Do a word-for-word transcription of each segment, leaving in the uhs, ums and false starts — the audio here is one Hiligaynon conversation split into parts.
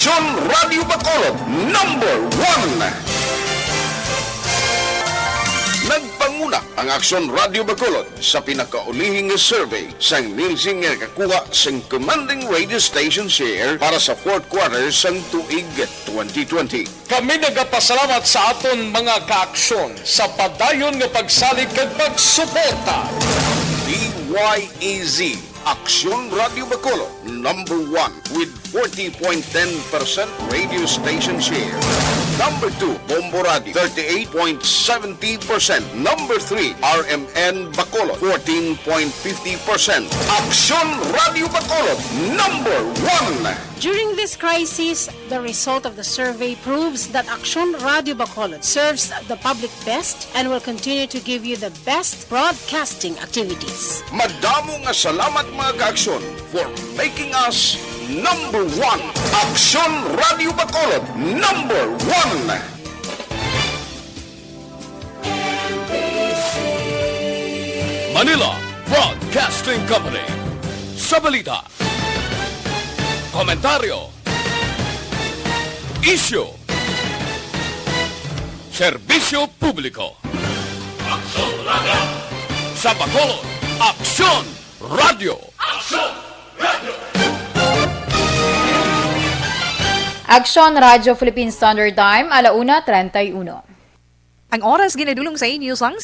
Aksyon Radio Bacolod, number one. Nagpanguna ang Aksyon Radio Bacolod sa pinakaulihing survey sang Nielsen nga nakakuha sang commanding radio station share para sa fourth quarter sang tuig twenty twenty. Kami nagapasalamat sa aton mga kaaksyon sa padayon nga pagsalig kag pagsuporta. D Y E Z, Aksyon Radio Bacolod, number one with forty point ten percent radio station share. Number two, Bombo Radio, thirty-eight point seventy percent. Number three, R M N Bacolod, fourteen point fifty percent. Aksyon Radio Bacolod, number one. During this crisis, the result of the survey proves that Aksyon Radio Bacolod serves the public best and will continue to give you the best broadcasting activities. Madamo nga salamat, mga kaaksyon, for making us number one. Aksyon Radio Bacolod, number one. Manila Broadcasting Company. Sa balita, komentaryo, isyu, serbisyo publiko. Aksyon Radio. Sa Bacolod, Aksyon Radio. Aksyon Radio. Aksyon Radio Philippine Standard Time, ala una treinta y uno. Ang oras ginadulong sa inyo sang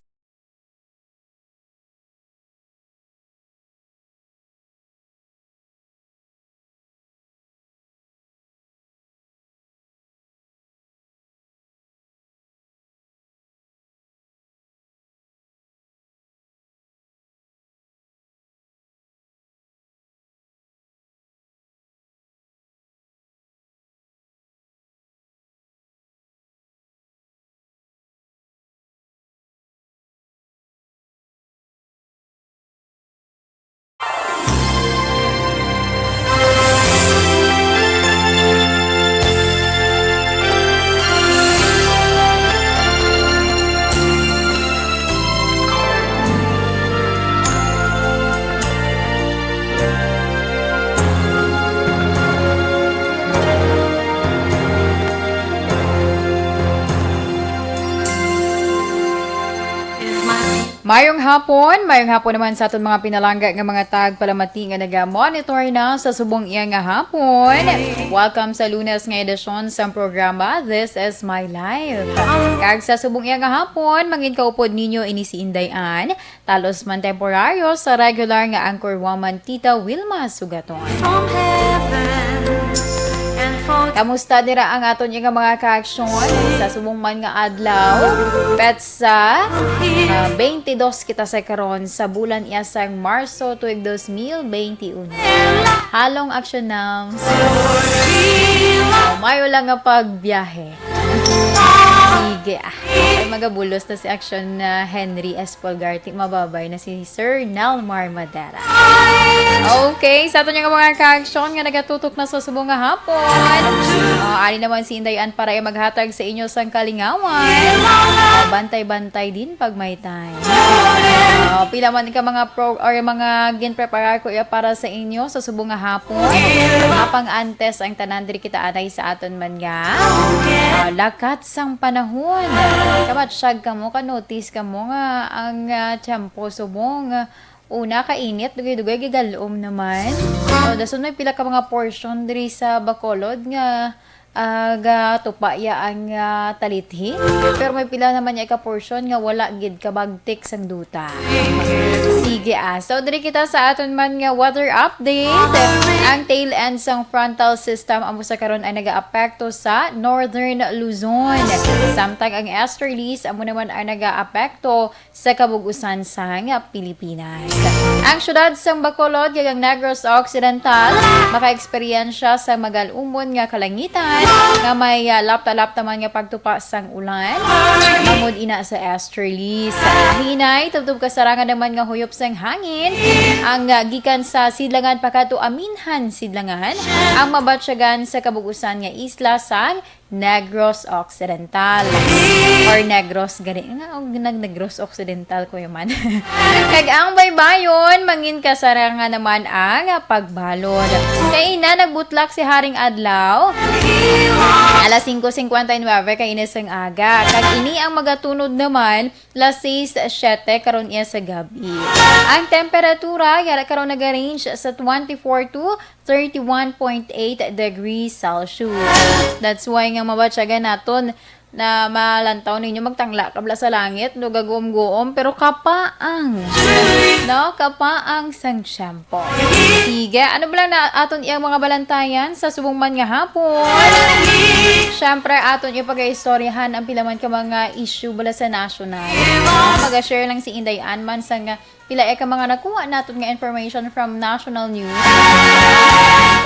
Mayong hapon, mayong hapon naman sa aton mga pinalangga nga mga tagpalamati nga naga-monitor na sa subong iya nga hapon. Welcome sa Lunes nga edisyon sang programa, This is My Life. Kag sa subong iya nga hapon, mangin kaupod ninyo ini si Inday Ann, talos man temporaryo sa regular nga anchor woman, Tita Wilma Sugaton. From heaven and for Kamusta dira ang aton nga mga kaaksyon sa subong man nga adlaw? Petsa, ah, twenty-two kita sa karon sa bulan iya sang Marso tuig dos mil twenty-one. Halong aksyon na. Oh, mayo lang nga pagbiyahe. Sige, ah. Ay, magabulos na si aksyon na Henry S. Polgarte. Mababay na si Sir Nalmar Madera. Okay, sa aton nga mga kaaksyon nga nagatutok na sa subong nga hapon. Oh, ari naman si Inday Ann para maghatag sa inyo sang kalingawan. Oh, bantay-bantay din pag may time. Oh, pila man ka mga pro or mga ginpreparar ko iya para sa inyo sa subong nga hapon. Apang antes ang tanan, diri kita anay sa aton man nga, ah, lakat sang panahon. Kamatsyag kamo, ka-notice kamo nga ang, ah, tiyempo subong, ah, una, kainit, dugay-dugay gigalom naman. So, dason may pila ka mga portion diri sa Bacolod nga, ah, gatupa ya ang, ah, talithi. Pero may pila naman ya ka portion nga wala gid kabagtik sang duta. Sige, ah. So, diri kita sa aton man nga weather update. Ang tail end sang frontal system amo sa karon ay nagaapekto sa Northern Luzon. Samtang ang easterlies amo naman ay nagaapekto sa kabug-usan sang Pilipinas. Ang siyudad sang Bacolod kag ang Negros Occidental makaeksperyensya sa magal-umon nga kalangitan nga may, ah, lapta-lapta man nga pagtupa sang ulan, bangod ina sa easterlies. Hinay, tubtob kasarangan naman nga huyop sang hangin ang, ah, gikan sa sidlangan pakadto aminhan sidlangan ang mabatyagan sa kabug-usan nga isla sang Negros Occidental or Negros gani nga, og nag Negros Occidental ko man. Kag ang baybayon, mangin kasaranga naman ang pagbalod. Kay ina nagbutlak si Haring Adlaw alas singko singkwenta y nuebe kay inis ang aga. Kag ini ang magatunod naman las sais siete karon iya sa gabi. Ang temperatura yara karon nagarange sa twenty-four to thirty-one point eight degrees Celsius. That's why nga mabatyagan naton na malantaw ninyo magtangla kabla sa langit, no, gaguom-guom, pero kapaang, no, kapaang sang tiyempo. Sige, ano ba lang na aton iyang mga balantayan sa subong man nga hapon? Siyempre, aton iyang pag-iistoryahan ang pila man ka mga issue bala sa national. Mag-share lang si Inday Ann man sa nga pila ka mga nakuha naton nga information from national news.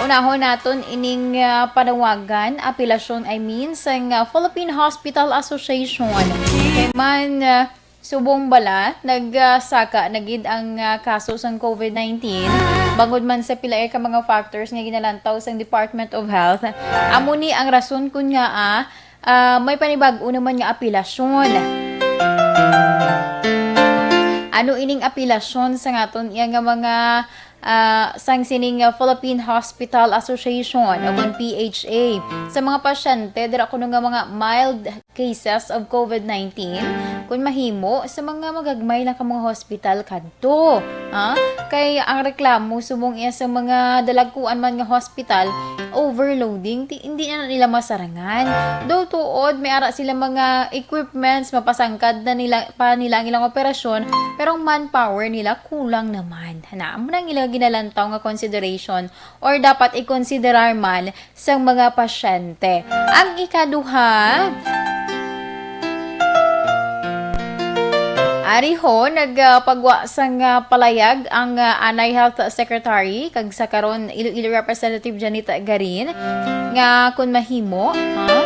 Unahon naton ining, ah, panawagan, apelasyon, I mean, sang, ah, Philippine Hospital Association. Kay man, ah, subong bala, nagsaka na gid ang, ah, kaso sang covid nineteen. Bangod man sa pila ka mga factors nga ginalantaw sang Department of Health, amo ni ang rason kun ngaa, ah, may panibag-o naman nga apelasyon. Ano ining apelasyon sa ngaton iya nga mga, ah, sang sining, ah, Philippine Hospital Association o kon P H A sa mga pasyente dira kuno nga mga mild cases of covid nineteen, kun mahimo, sa mga magagmay lang ka mga hospital kadto, ha? Kay ang reklamo subong iya sa mga dalagkuan man nga hospital, overloading, ti-, hindi na nila masarangan. Daw tuod, may ara sila mga equipments, mapasangkad na nila, pa nila ang ilang operasyon, pero ang manpower nila kulang naman. Na, amo na ang ilang ginalantaw nga consideration or dapat ikonsiderar man sang mga pasyente. Ang ikaduha, ari ho, nagpagwa sang, ah, palayag ang, ah, anay Health Secretary kag sa karon Iloilo Representative Janet Garin nga kun mahimo, ha?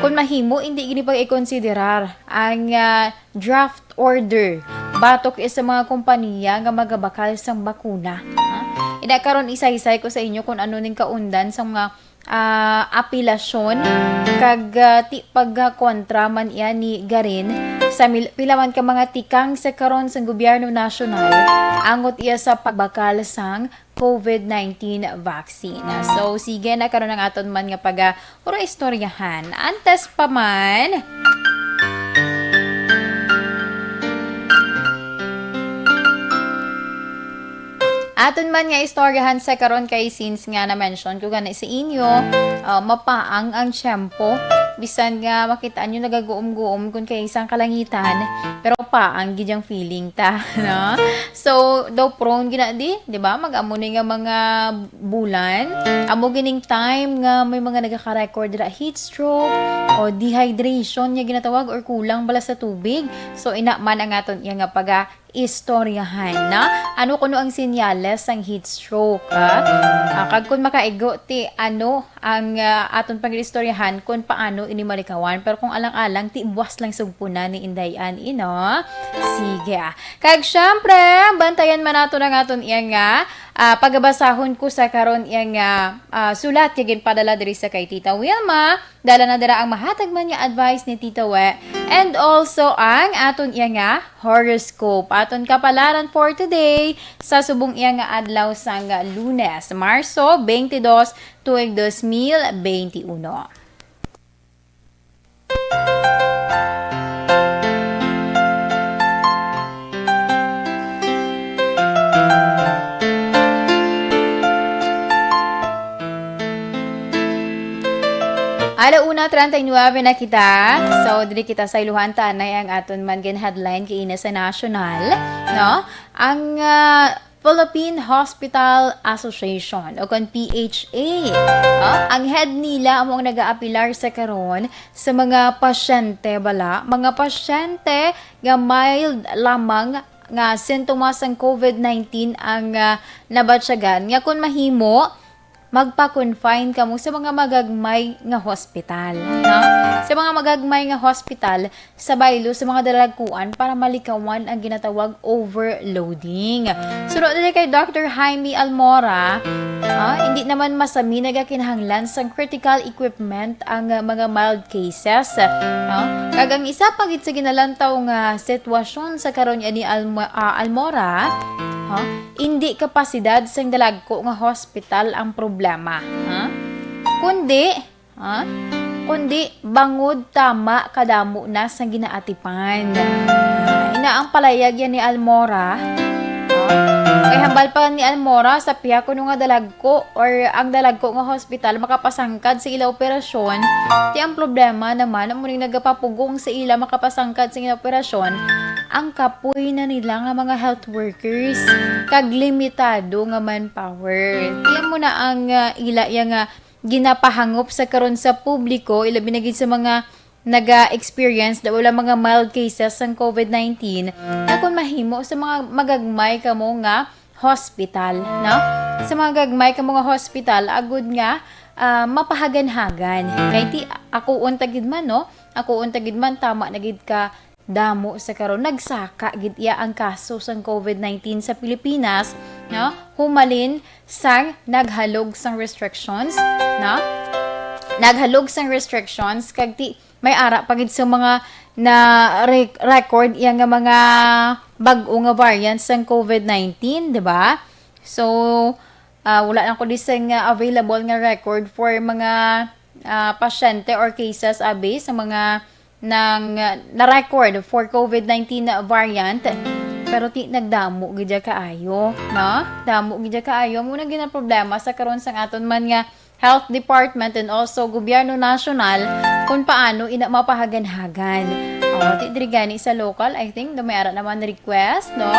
Kun mahimo, hindi gini pag-ikonsiderar ang, ah, draft order batok sa mga kompanya nga magabakal sang bakuna. Ha? Ina karon isaysay ko sa inyo kung ano ning kaundan sang mga, ah, apelasyon kag, ah, ti-, pagkontra man iya ni Garin sa mil-, pila man ka mga tikang sa karon sang gobyerno nasyonal angot iya sa pagbakal sang covid nineteen vaccine. So, sige na karon ang aton man nga paga-, puro istoryahan. Antes pa man, aton man nga istoryahan sa karon kay since nga na-mention ko gani sa inyo, ah, mapaang ang tiyempo. Bisan nga makita nyo nagaguom-guom kun kay isang kalangitan, pero paang gid ang feeling ta, no? So, daw prone gina di, di ba? Mag-amo ni nga mga bulan. Amo gining time nga may mga nagaka-record dira heat stroke o dehydration nga ginatawag or kulang bala sa tubig. So, ina man ang aton iya nga paga-istoryahan, no? Ano kuno ang senyales sang heat stroke, ha? Ah, kag kun makaigo ti ano ang, ah, aton pag-istoryahan kun paano ini malikawan. Pero kung alang-alang, ti buwas lang sugpuna ni Inday Ann, ino? Sige, ah. Kag syempre, bantayan man nato ang aton iya nga, ah, pagabasahon ko sa karon iya nga, ah, sulat nga ginpadala diri sa kay Tita Wilma. Dala na dira ang mahatag man nga advice ni Tita We. And also ang aton iya nga horoscope. Aton kapalaran for today sa subong iya nga adlaw sang Lunes, Marso twenty-two, tuig dos mil twenty-one. Ala una treinta y nueve na kita. So, diri kita sa iluhan tanay ang aton man gin headline kay ina sa national, no? Ang, ah, Philippine Hospital Association o kon P H A. Ah, ang head nila amo ang nagaapilar sa karon sa mga pasyente bala, mga pasyente nga mild lamang nga sintomas sang covid nineteen ang, ah, nabatyagan, nga kun mahimo, magpa-confine kamo sa mga magagmay nga hospital, no? Sa mga magagmay nga hospital, sa baylo sa mga dalagkuan para malikawan ang ginatawag overloading. Suno diri kay Doctor Jaime Almora, ah, hindi naman masami nagakinahanglan sang critical equipment ang, ah, mga mild cases, ah, kag ang isa pa gid sa ginalantaw nga sitwasyon sa karon ni Almo-, ah, Almora, ah, hindi kapasidad sang dalagko nga hospital ang problema, ha? Kundi, ha? Kundi bangod tama kadamo na sang ginaatipan. Ah, ina ang palayag yan ni Almora. Ah, kay hambal pa ni Almora sa piha kuno nga dalagko or ang dalagko nga hospital makapasangkad sa ila operasyon. Ti ang problema naman amo ning nagapapugong sa ila makapasangkad sa ila operasyon ang kapoy na nila nga mga health workers kag limitado nga manpower. Ti amo na ang, ah, ila ya nga ginapahangop sa karon sa publiko, ilabi na gid sa mga naga-experience daw wala mga mild cases sang covid nineteen, nga kung mahimo sa mga magagmay kamo nga hospital, no? Sa mga gagmay kamo nga hospital, agud nga, ah, mapahaganhagan. Kay ti, ako unta gid man, no? Ako unta gid man, tama na gid ka damo sa karon. Nagsaka gid iya ang kaso sang covid nineteen sa Pilipinas, no? Humalin sang naghalog sang restrictions, no? Naghalog sang restrictions, kag ti, may ara pa gid sa mga na re-, record iya nga mga bag-o nga variants sang covid nineteen, di ba? So, ah, wala lang ko di sang available nga record for mga, ah, pasyente or cases, abi, sa mga nang, ah, na-record for covid nineteen variant. Pero ti nagdamo gid ya kaayo, no? Damo gid ya kaayo. Amo na gid ang problema sa karon sang aton man nga health department and also gobyerno nasyonal kung paano ina mapahaganhagan. Oh, ti diri gani sa local, I think, do may ara naman request, no?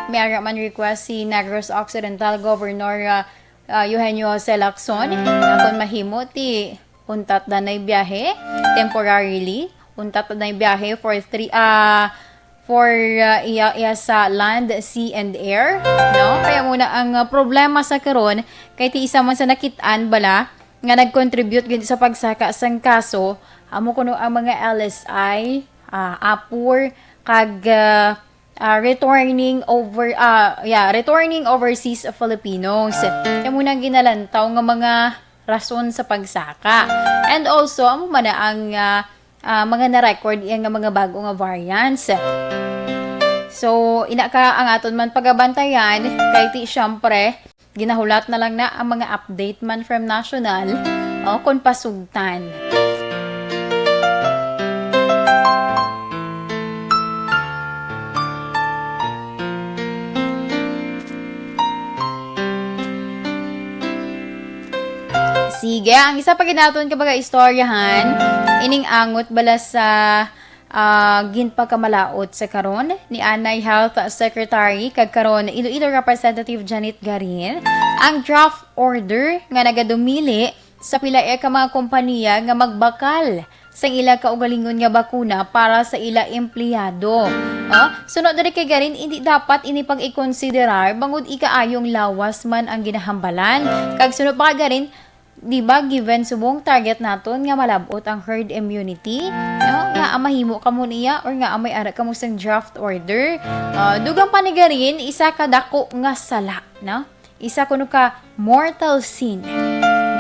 May ara man request si Negros Occidental Governor, ah, ah, Eugenio C. Lacson, na kung mahimo, ti untat danay biyahe temporarily, untat danay biyahe for three, ah, for, ah, iya, iya sa land, sea, and air, no? Kaya muna ang, ah, problema sa karon, kay ti isa man sa nakit-an bala nga nag-contribute gid sa pagsaka sang kaso, amo kuno ang mga L S I, ah, APOR, kag, ah, ah, returning over, ah, yeah, returning overseas Filipinos. Kaya muna ang ginalantaw nga mga rason sa pagsaka. And also, amo man na ang, ah, ah, mga na-record iya nga mga bago nga variants. So, ina ka ang aton man pagabantayan, kay ti, syempre, ginahulat na lang na ang mga update man from national, o, kung pasugtan. Sige, ang isa pa gid naton ka mga istoryahan, ining angot bala sa, ah, ginpakamalaot sa karon ni anay Health Secretary kag karon Iloilo Representative Janet Garin ang draft order nga nagadumili sa pila ka mga kompanya nga magbakal sang ila kaugalingon nga bakuna para sa ila empleyado. Ah, suno diri kay Garin, hindi dapat ini pag-ikonsiderar bangod ikaayong lawas man ang ginahambalan. Kag suno pa kay Garin, di ba, given subong target naton nga malab-ot ang herd immunity, no? Nga ang mahimo kamo niya or nga ang may ara kamo sang draft order. Ah, dugang pa ni Garin, isa ka dako nga sala, no? Isa kuno ka mortal sin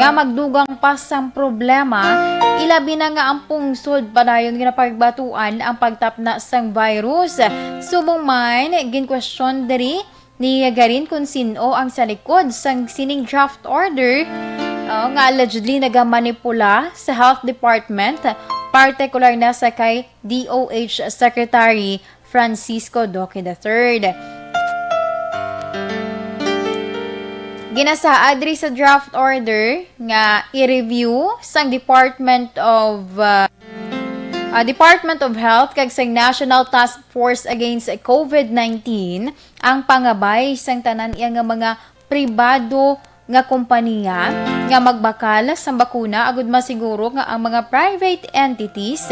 nga magdugang pa sang problema, ilabi na nga ang pungsod padayon ginapagbatuan ang pagtapna sang virus. Subong man, ginkwestiyon diri ni Garin kung sin-o ang sa likod sang sining draft order, uh, nga allegedly nagamanipula sa Health Department, partikular na sa kay D O H Secretary Francisco Duque the third. Ginasaad diri sa draft order nga i-review sang Department of, uh, uh, Department of Health kag sang National Task Force Against covid nineteen ang pangabay sang tanan iya nga mga pribado nga kompanya nga magbakal sang bakuna agud masiguro nga ang mga private entities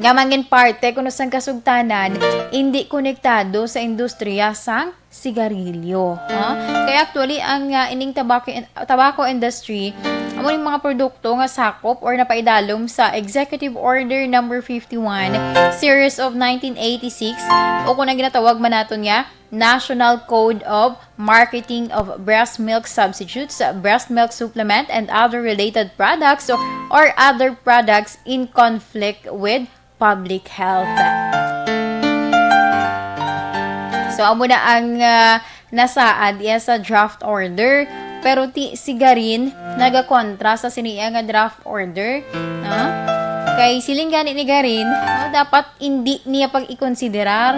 nga mangin parte kuno sang kasugtanan, indi konektado sa industriya sang sigarilyo, ha? Kay actually, ang, ah, ining tobacco in-, tobacco industry, amo ning mga produkto nga sakop or napaidalom sa Executive Order Number fifty-one, Series of nineteen eighty-six, o kung ang ginatawag man naton nga National Code of Marketing of Breast Milk Substitutes, Breast Milk Supplement, and other related products, or, or other products in conflict with public health. So, amo na ang, ah, nasaad iya sa draft order. Pero ti si Garin nagakontra sa sini nga draft order, no? Kay siling gani ni Garin, no, dapat indi niya pag-ikonsiderar,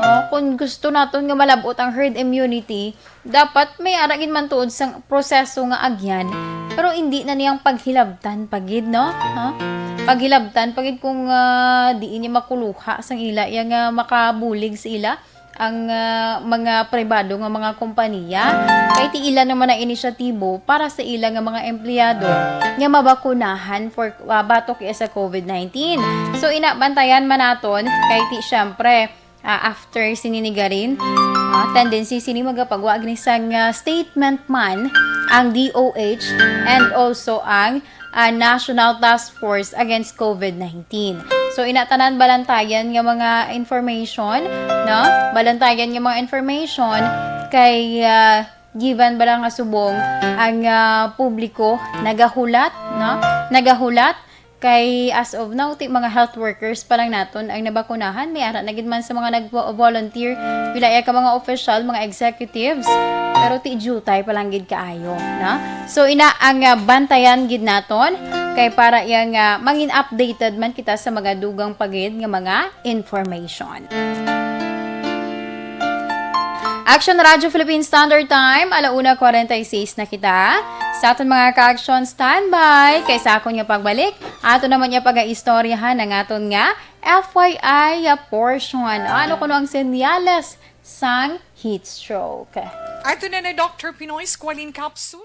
no? Kung gusto naton nga malab-ot ang herd immunity, dapat may ara gid man tuod sang proseso nga agyan, pero indi na niyang paghilabtan pa gid, no? Ha? Paghilabtan pa gid kung, ah, diin niya makuluha sang ila, iya nga makabulig sa ila ang, ah, mga pribado nga mga kompanya. Kay ti ila naman ang inisyatibo para sa ila nga mga empleyado nga mabakunahan for, ah, batok iya sa covid nineteen. So, ina, bantayan man naton kay ti, syempre, ah, after sini ni Garin, ah, tendency sini magapagwa gini sang, ah, statement man ang D O H and also ang, ah, National Task Force Against covid nineteen. So, ina, tanan balantayan nga mga information, no? Balantayan nga mga information kay, ah, given bala nga subong ang, ah, publiko nagahulat, no? Nagahulat kay as of now, ti mga health workers pa lang naton ang nabakunahan. May ara na gid man sa mga nag-volunteer, pila iya ka mga official, mga executives, pero ti diutay pa lang gid kaayo, no? So, ina ang, ah, bantayan gid naton kay para iya nga mangin updated man kita sa mga dugang pa gid nga mga information. Action Radio Philippine Standard Time, ala una kwarenta y seis na kita. Sa aton mga ka-action, standby. Kay sa akon nga pagbalik, ato naman niya pag-aistoryahan ang aton nga F Y I portion. Ano kuno ang senyales sang heat stroke? Ato na na Doctor Pinoy Squalene Capsule.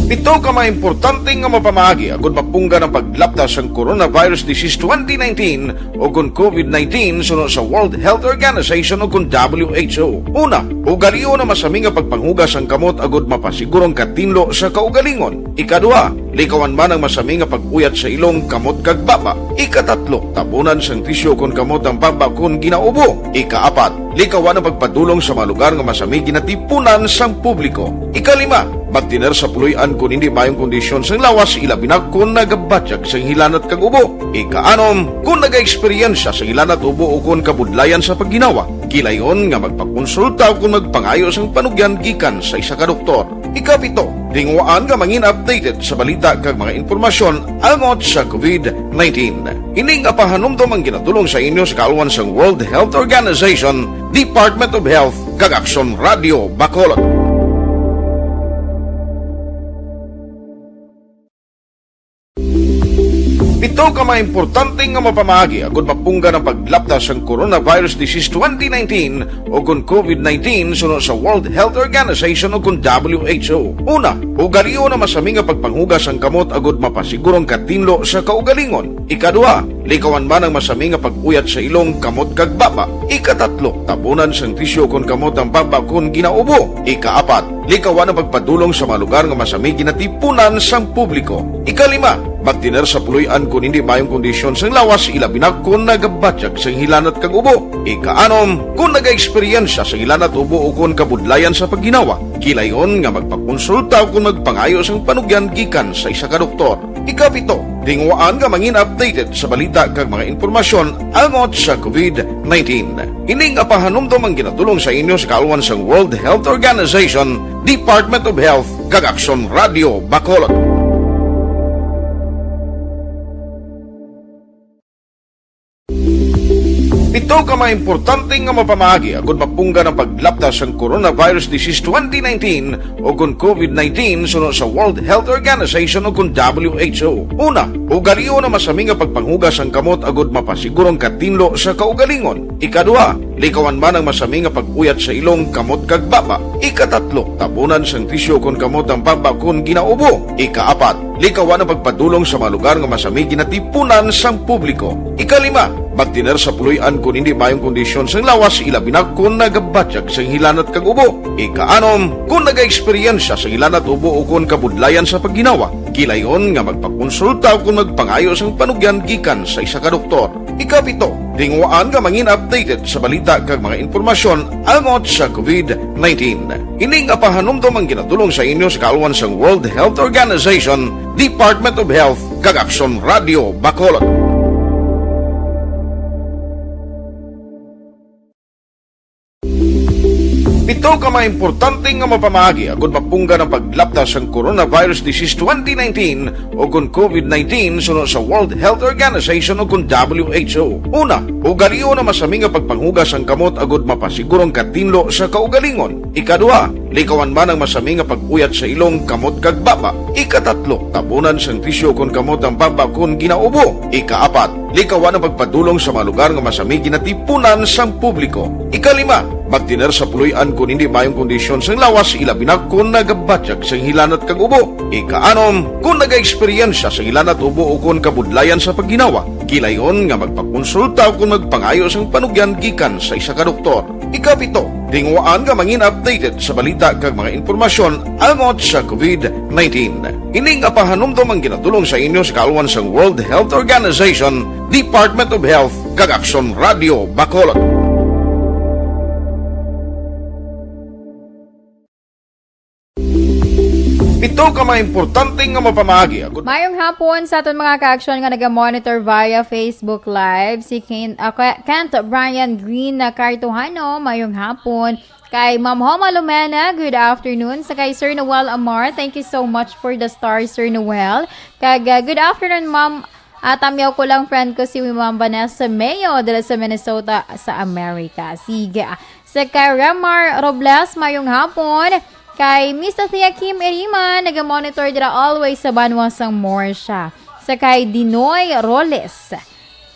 Pito ka mga importante nga mapamaagi agud mapunggan ang paglapta sang coronavirus disease twenty nineteen o kon covid nineteen suno sa World Health Organization o kon W H O. Una, ugalion ang masami nga pagpanghugas sang kamot agud mapasiguro ang katinlo sa kaugalingon. Ikaduha, likawan man ang masami nga pag-uyat sa ilong, kamot, kag baba. Ikatatlo, tabunan sang tisyu kon kamot ang baba kon ginaubo. Ikaapat, likawan ang pagpadulong sa mga lugar nga masami ginatipunan sang publiko. Ikalima, magtener sa puloy-an kon indi maayong kondisyon sang lawas, ilabi na kon nagabatyag sang hilanat kag ubo. Ikaanom, kon nagaeksperyensya sang hilanat, ubo, o kon kabudlayan sa pagginawa, kilayon nga magpakonsulta o kon magpangayo sang panugyan gikan sa isa ka doktor. Ikapito, tinguhaan nga mangin updated sa balita kag mga impormasyon angot sa covid nineteen. Ini nga pahanumdom ang ginadulong sa inyo sa kaalwan sang World Health Organization, Department of Health, kag Aksyon Radio Bacolod. Pito ka mga importante nga mapamaagi agud mapunggan ang paglapta sang coronavirus disease twenty nineteen o kon covid nineteen suno sa World Health Organization o kon W H O. Una, ugalion ang masami nga pagpanghugas sang kamot agud mapasiguro ang katinlo sa kaugalingon. Ikaduha, likawan man ang masami nga pag-uyat sa ilong, kamot, kag baba. Ikatatlo, tabunan sang tisyu kon kamot ang baba kon ginaubo. Ikaapat, likawan ang pagpadulong sa mga lugar nga masami ginatipunan sang publiko. Ikalima, magtener sa puloy-an kon indi maayong kondisyon sang lawas, ilabi na kon nagabatyag sang hilanat kag ubo. Ikaanom, kon nagaeksperyensya sang hilanat, ubo, o kon kabudlayan sa pagginawa, kilayon nga magpakonsulta o kon magpangayo sang panugyan gikan sa isa ka doktor. Ikapito, tinguhaan nga mangin updated sa balita kag mga impormasyon angot sa covid nineteen. Ini nga pahanumdom ang ginadulong sa inyo sa kaalwan sang World Health Organization, Department of Health, kag Aksyon Radio Bacolod. Pito Ano ka mga importante nga mapamaagi agud mapunggan ang paglapta sang coronavirus disease twenty nineteen o kon covid nineteen suno sa World Health Organization o kon W H O? Una, ugalion ang masami nga pagpanghugas sang kamot agud mapasiguro ang katinlo sa kaugalingon. Ikaduha, likawan man ang masami nga pag-uyat sa ilong, kamot kag baba. Ikatatlo, tabunan sang tisyu kon kamot ang baba kon ginaubo. Ikaapat, likawan ang pagpadulong sa mga lugar nga masami ginatipunan sang publiko. Ikalima, magtener sa puloy-an kon hindi maayong kondisyon sang lawas, ilabi na kon nagabatyag sang hilanat kag ubo. Ikaanom, kon nagaeksperyensya sang hilanat, ubo o kon kabudlayan sa pagginawa, gilayon nga magpakonsulta o kon magpangayo sang panugyan gikan sa isa ka doktor. Ikapito, tinguhaan nga mangin updated sa balita kag mga impormasyon angot sa covid nineteen. Ini nga pahanumdom ang ginatulong sa inyo sa kaalwan sang World Health Organization, Department of Health, kag Aksyon Radio Bacolod. Pito ka mga importante nga mapamaagi agud mapunggan ang paglapta sang coronavirus disease twenty nineteen o kon covid nineteen suno sa World Health Organization o kon W H O. Una, ugalion ang masami nga pagpanghugas sang kamot agud mapasiguro ang katinlo sa kaugalingon. Ikaduha, likawan man ang masami nga pag-uyat sa ilong, kamot kag baba. Ikatatlo, tabunan sang tisyu kon kamot ang baba kon ginaubo. Ikaapat, likawan ang pagpadulong sa mga lugar nga masami ginatipunan sang publiko. Ikalima, magtener sa puloy-an kon hindi maayong kondisyon sang lawas, ilabi na kon nagabatyag sang hilanat kag ubo. Ikaanom, kon nagaeksperyensya sang hilanat, ubo o kon kabudlayan sa pagginawa, gilayon nga magpakonsulta o kon magpangayo sang panugyan gikan sa isa ka doktor. Ikapito, tinguhaan nga mangin updated sa balita kag mga impormasyon angot sa covid nineteen. Ini nga pahanumdom ang ginatulong sa inyo sa kaalwan sang World Health Organization, Department of Health, kag Aksyon Radio Bacolod. Pito ka mga importante nga mapamaagi. Mayong hapon sa aton mga ka-aksyon nga naga-monitor via Facebook Live. Si Ken-, ah, Ke-, Kent Brian Green na Cartuhano, mayong hapon. Kay Ma'am Homa Lumena, good afternoon. Sa kay Sir Noel Amar, thank you so much for the star, Sir Noel. Kag, ah, good afternoon, Ma'am. Ah, tamyaw ko lang, friend ko si Ma'am Vanessa Mayo dala sa Minnesota sa Amerika. Sige, ah. Sa kay Remar Robles, mayong hapon. Kay Miss Thea Kim Erima, naga-monitor dira always sa banwa sang Morsha. Sa kay Dinoy Roles,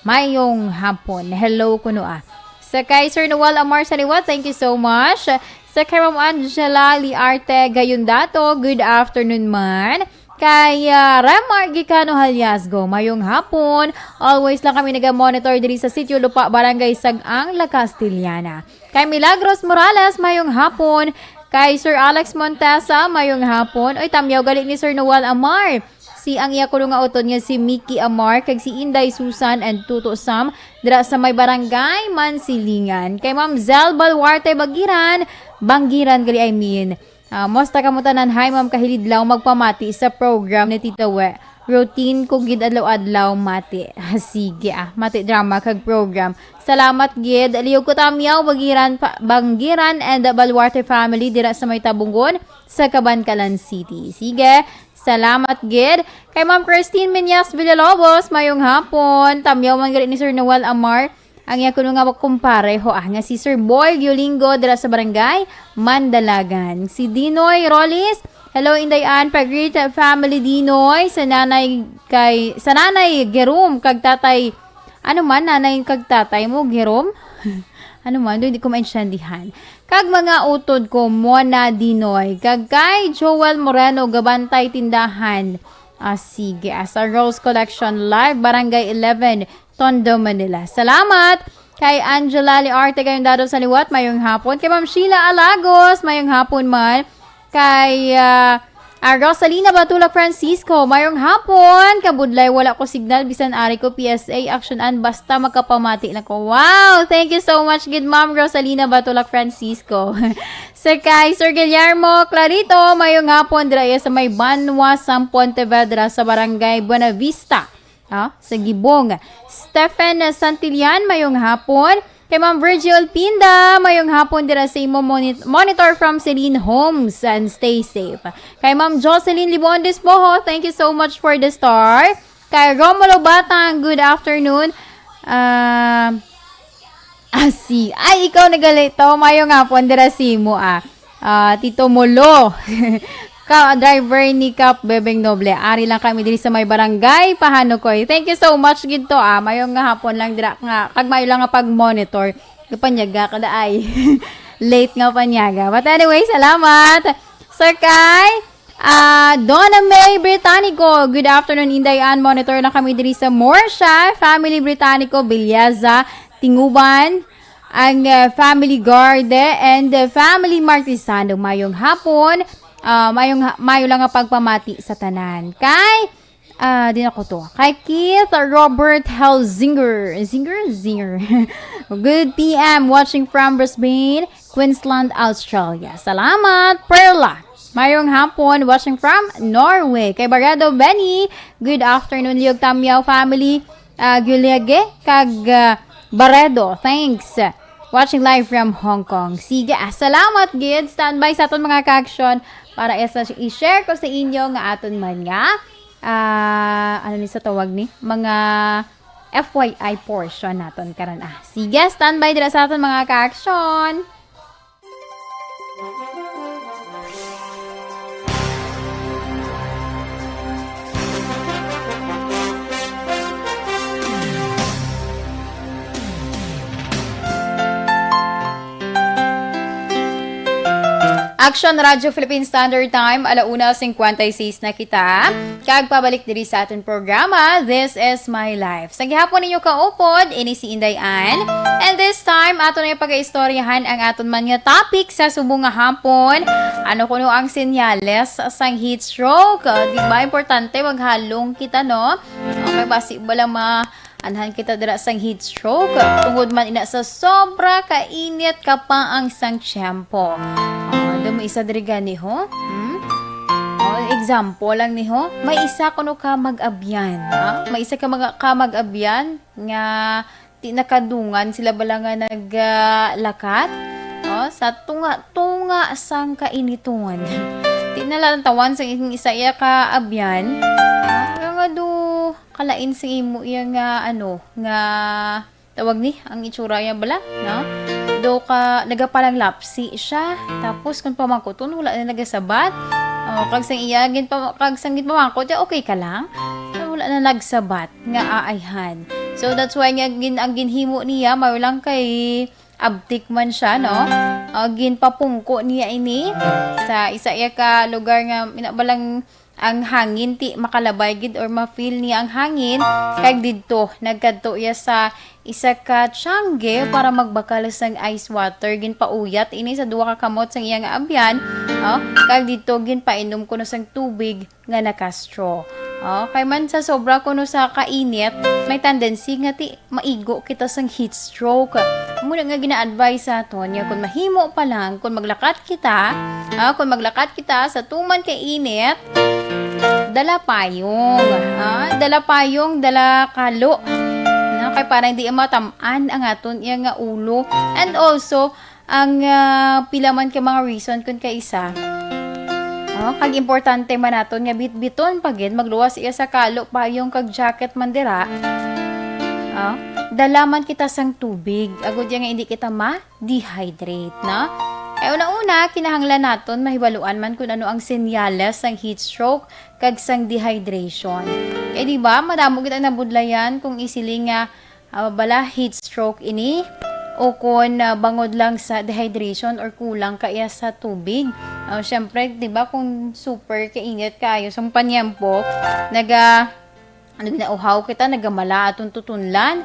mayong hapon. Hello kuno, ah. Sa kay Sir Noel Amar Saliwat, thank you so much. Sa kay Ma'am Angela Liarte Gayundato, good afternoon man. Kay, ah, Remar Gicano Haliasgo, mayong hapon. Always lang kami naga-monitor diri sa Sitio Lupa, Barangay Sag-ang, La Castellana. Kay Milagros Morales, mayong hapon. Kay Sir Alex Montesa, mayong hapon. Oy, tamyaw gali ni Sir Noel Amar. Si ang iya kuno nga utod nga si Mickey Amar, kag si Inday Susan and Tuto Sam, dira sa may barangay Mansilingan. Kay Ma'am Zel Baluarte Bagiran, Banggiran gali, I mean. Ah, musta kamo tanan? Hi, Ma'am Kahilidlaw, magpamati sa program ni Tita We. Routine ko gid adlaw-adlaw, mati. Ah, sige, ah, mati drama kag program. Salamat gid. Liog ko tamyaw, Bagiran, pa, Banggiran and the Baluarte family dira sa may Tabungon, sa Kabankalan City. Sige, salamat gid. Kay Ma'am Christine Minyas Villalobos, mayong hapon. Tamyaw man gali ni Sir Noel Amar. Ang iya kuno nga kumpare, ho, ah, nga si Sir Boy Yolingo dira sa barangay Mandalagan. Si Dinoy Rolis, hello, Inday Ann, pa-greet family Dinoy, sa nanay kay, sa nanay Gerom, kag tatay, ano man, nanay kag tatay mo, Gerom? Ano man, hindi ko maintindihan. Kag mga utod ko, Mona Dinoy, kag kay Joel Moreno, Gabantay Tindahan. Ah, sige, ah, sa Rose Collection Live, Barangay eleven, Tondo, Manila. Salamat kay Angela Liarte, kayong dado sa liwat, mayong hapon. Kay Ma'am Sheila Alagos, mayong hapon man. Kay, ah, ah, Rosalina Batulak Francisco, mayong hapon. Kabudlay, wala ko signal, bisan ari ko P S A, action an, basta makapamati na ko. Wow! Thank you so much, good Ma'am Rosalina Batulak Francisco. Sa kay Sir Guillermo Clarito, mayong hapon, dira iya sa may Banwa, San Pontevedra, sa Barangay Buenavista. Ah, sa Gibong. Stephen Santillan, mayong hapon. Kay Ma'am Virgil Pinda, mayong hapon dira sa imo, moni-, monitor from Celine Homes, and stay safe. Kay Ma'am Jocelyn Libon Despojo, thank you so much for the star. Kay Romulo Batang, good afternoon. Ah, Ah, si, ay, ikaw nagalito. Mayong hapon dira sa imo, ah. Ah, Tito Molo. Ka, driver ni Kap Bebeng Noble. Ari lang kami diri sa may barangay Pahanukoy. Thank you so much gid to, ah. Mayong nga hapon lang dira nga, kag mayo lang nga pag-monitor. Kapanyaga ka da ay. Late nga panyaga. But anyway, salamat. Sir Kai, ah, Donna May Britannico. Good afternoon, Inday Ann. Monitor na kami diri sa Morsha. Family Britannico, Bilyasa, Tinguban, ang, ah, family Garde, and, ah, family Martisano. Mayong hapon. Ah, mayong ha-, mayo lang nga pagpamati sa tanan. Kay, ah, di na ko to. Kay Keith Robert Helzinger. Zinger? Zinger. Good P M, watching from Brisbane, Queensland, Australia. Salamat, Perla. Mayong hapon, watching from Norway. Kay Barado Benny, good afternoon, Liog Tamyaw family. Ah, Guliage, kag, ah, Barredo, thanks. Watching live from Hong Kong. Sige, ah, salamat gid. Standby sa aton mga ka-action para isa i-share ko sa inyo nga aton man nga, ah, ano ni sa tawag ni? Mga F Y I portion naton karon, ah. Sige, standby dira sa aton mga ka-action. Action Radio Philippine Standard Time, ala una singkwenta y seis na kita. Kag pabalik diri sa aton programa, This is My Life. Sa gihapon ninyo kaupod, ini si Inday Ann. And this time, ato na yung pag-istoryahan ang aton man nga topic sa subong nga hapon. Ano kuno ang senyales sang heat stroke? Ah, di ba importante maghalong kita, no? Okay, basi bala ma-, anhan kita dira sang heat stroke. Tungod man ina sa sobra ka init ka pa ang sang tiyempo. Ah, damo isa diri gani, ho? Hmm? Oh, example lang ni, ho. May isa kuno ka mag-abyan, ha? May isa ka mga ka mag-abyan nga di nakadungan sila bala nga naglakat, oh, sa tunga-tunga sang kainiton. Di na lang tawan sa isa iya ka abyan. Ah, nga do kalain sa imo iya nga, ano, nga tawag ni, ang itsura niya bala, no? Do ka, nagapalanglapsi siya. Tapos kung pamangkuton, wala na nagasabat. Oh, kag sang iya, ginpa-, kag sang ginpamangkot niya, "Okay ka lang?" Wala na nagsabat nga aayhan. So, that's why nga gin-, ang ginhimo niya, mayo lang kay abtik man siya, no? Ah, ginpapungko niya ini sa isa iya ka lugar nga minabalang ang hangin ti makalabay gid or ma-feel niya ang hangin. Kag didto, nagkadto iya sa isa ka tiyangge para magbakal sang ice water. Ginpauyat ini sa duha ka kamot sang iya nga abyan, oh, kag didto ginpainom kuno sang tubig nga naka-straw. Oh, kay man sa sobra kuno sa kainit, may tendency nga ti maigo kita sang heat stroke. Amo na nga gina-advise sa aton nga kung mahimo pa lang, kung maglakat kita, ah, kung maglakat kita sa tuman kay init, dala payong, ah, dala payong, dala kalo. No, kay para hindi matam-an ang aton iya nga ulo. And also, ang, ah, pila man ka mga reason kun kaisa. Oh, kag importante man naton nga bitbiton pa gid, magluwas iya sa kalo, payong kag jacket man dira. Oh, dala man kita sang tubig, agud iya nga hindi kita ma-dehydrate, no? Kay una-una, kinahanglan naton mahibaluan man kun ano ang senyales sang heat stroke kag sang dehydration. Kay di ba, madamo gid ang nabudlayan kung isiling nga ah, bala, heat stroke ini, o kon, ah, bangod lang sa dehydration or kulang kaya sa tubig. Ah, syempre, di ba, kung super kainit kaayo sa panyempo, naga-, ano, ginauhaw kita, nagamala atong tutunlan.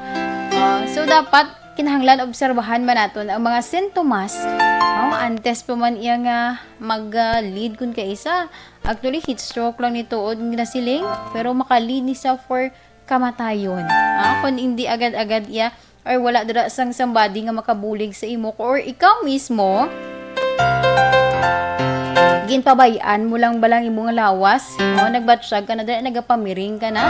Ah, so, dapat kinahanglan obserbahan man naton ang mga sintomas, no? Antes pa man iya nga mag-lead kun kaisa. Actually, heat stroke lang ni tuod nga nasiling, pero maka-lead ni sa for kamatayon. Ah, kung hindi agad-agad iya, or wala dira sang somebody nga makabulig sa imo, or ikaw mismo, ginpabay-an mo lang balang imong lawas, no? Nagbatsyag ka na dira, nagapamiring ka na,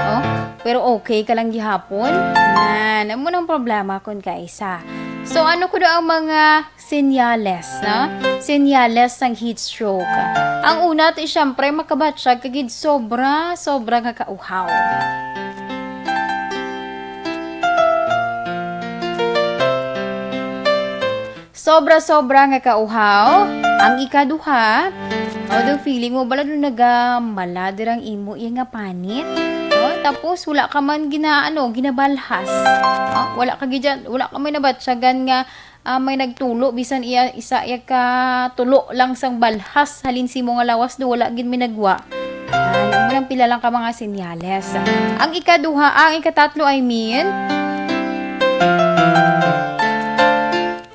oh, pero okay ka lang gihapon. Nan, amo nang problema kun kaisa. So, ano kuno ang mga senyales, no? Senyales sang heat stroke. Ang una, ti, syempre, makabatsyag ka gid sobra, sobra nga kauhaw. Sobra-sobra nga kauhaw. Ang ikaduha, o, do feeling mo bala do nagamala dira ang imo iya nga panit? O, tapos wala ka man gina-, ano, ginabalhas. O, wala ka gidya-, wala ka may nabatyagan nga, ah, may nagtulo, bisan iya, isa iya ka tulo lang sang balhas halin sa imo nga lawas, do wala gid may nagwa. Ah, amo lang pila lang ka mga senyales. Ang ikaduha, ah, ang ikatatlo, I mean,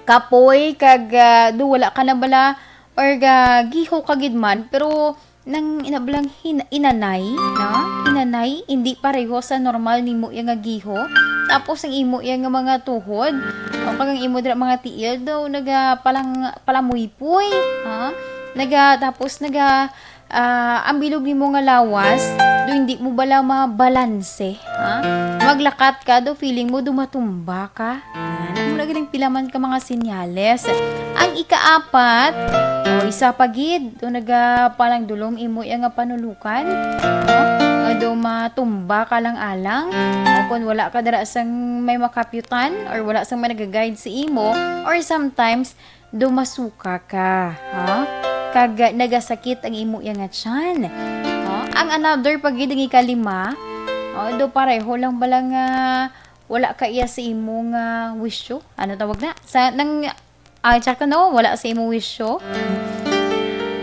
kapoy kag, ah, do wala ka na bala or ga-, giho ka gid man, pero nang ina-, balang hin-, inanay, no? Inanay, hindi pareho sa normal nimo iya nga giho. Tapos ang imo iya nga mga tuhod, o kag ang imo dira mga tiil, do naga palang-, palamuypoy, ha? Naga, tapos naga, ah, ang bilog nimo nga lawas, do hindi mo bala mabalanse, ha? Maglakat ka, do feeling mo do matumba ka. Yan. Amo na gid ang pila man ka mga senyales. Ang ikaapat, o, isa pa gid, do naga palang dulom imo iya nga panulukan, no? Nga do matumba ka lang alang. O kung wala ka dira sang may makapyutan or wala sang may nagaguide sa imo, or sometimes do masuka ka, ha? Kag nagasakit ang imo iya nga tiyan. O, ang another pa gid ang ikalima, o, do pareho lang bala nga wala ka iya sa imo nga wisyo. Ano tawag na? Sa, nang, ah, tsaka, no? Wala sa imo wisyo.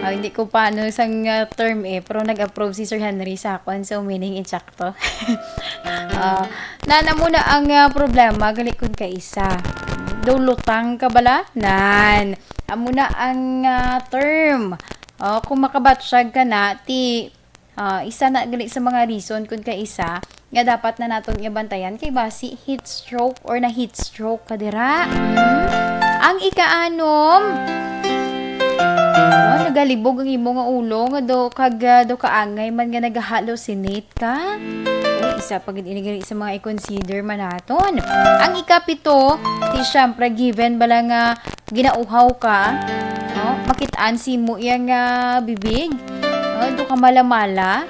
Ah, hindi ko pa ano sang, ah, term eh, pero nag-approve si Sir Henry sa akon, so meaning insakto. Ah, na, na muna ang, ah, problema, gali kun kaisa. Do lutang ka bala? Nan. Amo na ang, ah, term. O, kung makabatsyag ka na, ti, ah, isa na gali sa mga reason kun kaisa nga dapat na naton nga bantayan kay basi heat stroke or na heat stroke ka dira. Hmm? Ang ikaanom, o, nagalibog ang imo nga ulo nga do kag, ah, do kaangay man nga nagahallucinate ka. Uy, isa pa gid ini gali sa mga i-consider man naton. Ang ikapito, ti syempre given bala nga ginauhaw ka, no? Makit-an sa imo iya nga bibig, no? Do ka malamala.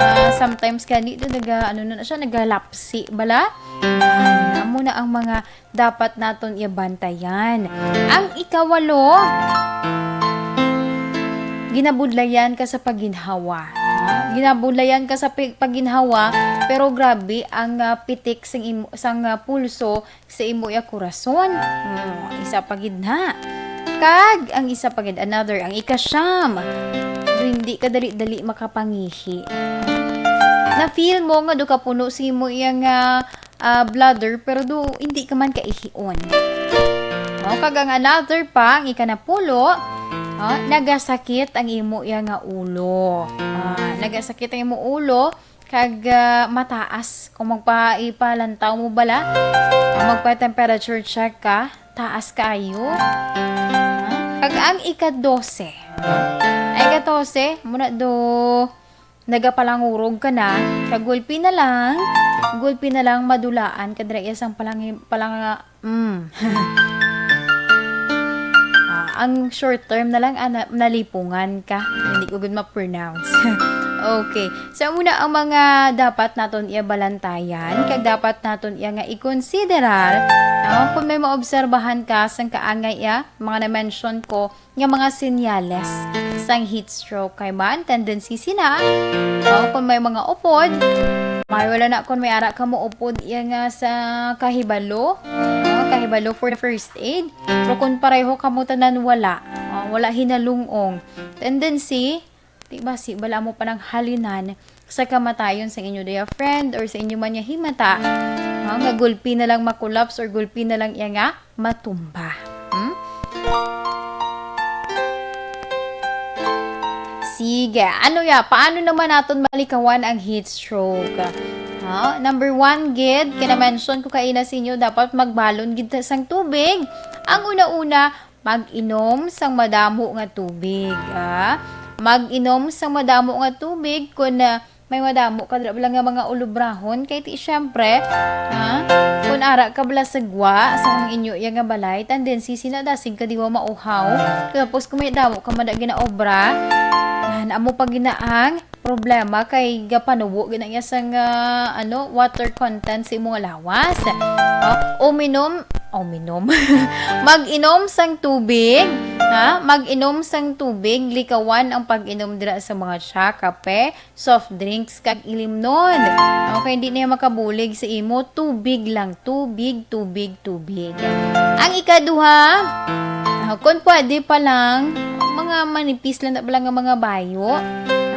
Ah, sometimes gani do naga, ano na, na siya, nagalapsi bala. Yan. Amo na ang mga dapat naton iya bantayan. Ang ikawalo, ginabudlayan ka sa paginhawa. Ha? Ginabudlayan ka sa pi-, paginhawa, pero grabe ang, ah, pitik sang imo, sang, ah, pulso sa imo iya kurason. Hmm, isa pa gid na. Kag ang isa pa gid, another, ang ikasyam, do hindi ka dali-dali makapangihi. Na-feel mo nga do ka puno sa imo iya nga, ah, bladder, pero do hindi ka man kaihion. O, kag ang another pa, ang ikanapulo, o, nagasakit ang imo iya nga ulo. Ah, nagasakit ang imo ulo, kag, ah, mataas. Kung magpa-, ipalantaw mo bala, kung magpa-temperature check ka, taas kaayo. Ah, kag ang ika-dose. Ang ika-dose, muna do, nagapalangurog ka na, kag gulpi na lang, gulpi na lang madulaan ka dira iya sang palangi-, palanga-, Mm. Ah, ang short term na lang, ah, na-, nalipungan ka. Hindi ko gud ma-pronounce. Okay. So, muna ang mga dapat naton iya balantayan, kag dapat naton iya nga i-considerar, no? Kung may maobserbahan ka sang kaangay iya, mga na-mention ko, nga mga senyales sang heat stroke kay man tendency sina, o kung may mga upod, may wala na kung may ara ka mo upod iya nga sa kahibalo, o kahibalo for the first aid. Pero kung pareho ka mo tanan wala, o wala hinalungong, tendency, di ba, si bala mo pa nang halinan sa kamatayon sa inyo diya friend or sa inyo man nga himata, ha, nga gulpi na lang ma-collapse or gulpi na lang iya nga matumba. Hmm? Sige, ano ya? Paano naman naton malikawan ang heat stroke? Ha? Number one, gid, kina-mention ko kaina sa inyo, dapat magbalon gid ta sang tubig. Ang una-una, mag-inom sang madamo nga tubig, ah. Mag-inom sang madamo nga tubig kun, ah, may madamo ka dira bala nga mga ulobrahon, kay ti syempre, ah, kun ara ka bala sa gwa sa ang inyo iya nga balay, tendency sina dasig ka diwa mauhaw. Tapos kung may damo ka man na ginaobra, yan, amo pa ginaang problema kay gapanubo gid ang iya sang, ah, ano, water content sa imong lawas. O, uminom, Uminom. Mag-inom sang tubig, ha? Mag-inom sang tubig, likawan ang pag-inom dira sa mga tsa, kape, soft drinks, kag ilimnon. Okay, hindi na yan makabulig sa imo. Tubig lang. Tubig, tubig, tubig. Ang ikaduha, ah, kung pwede pa lang, mga manipis lang na lang ang mga bayo.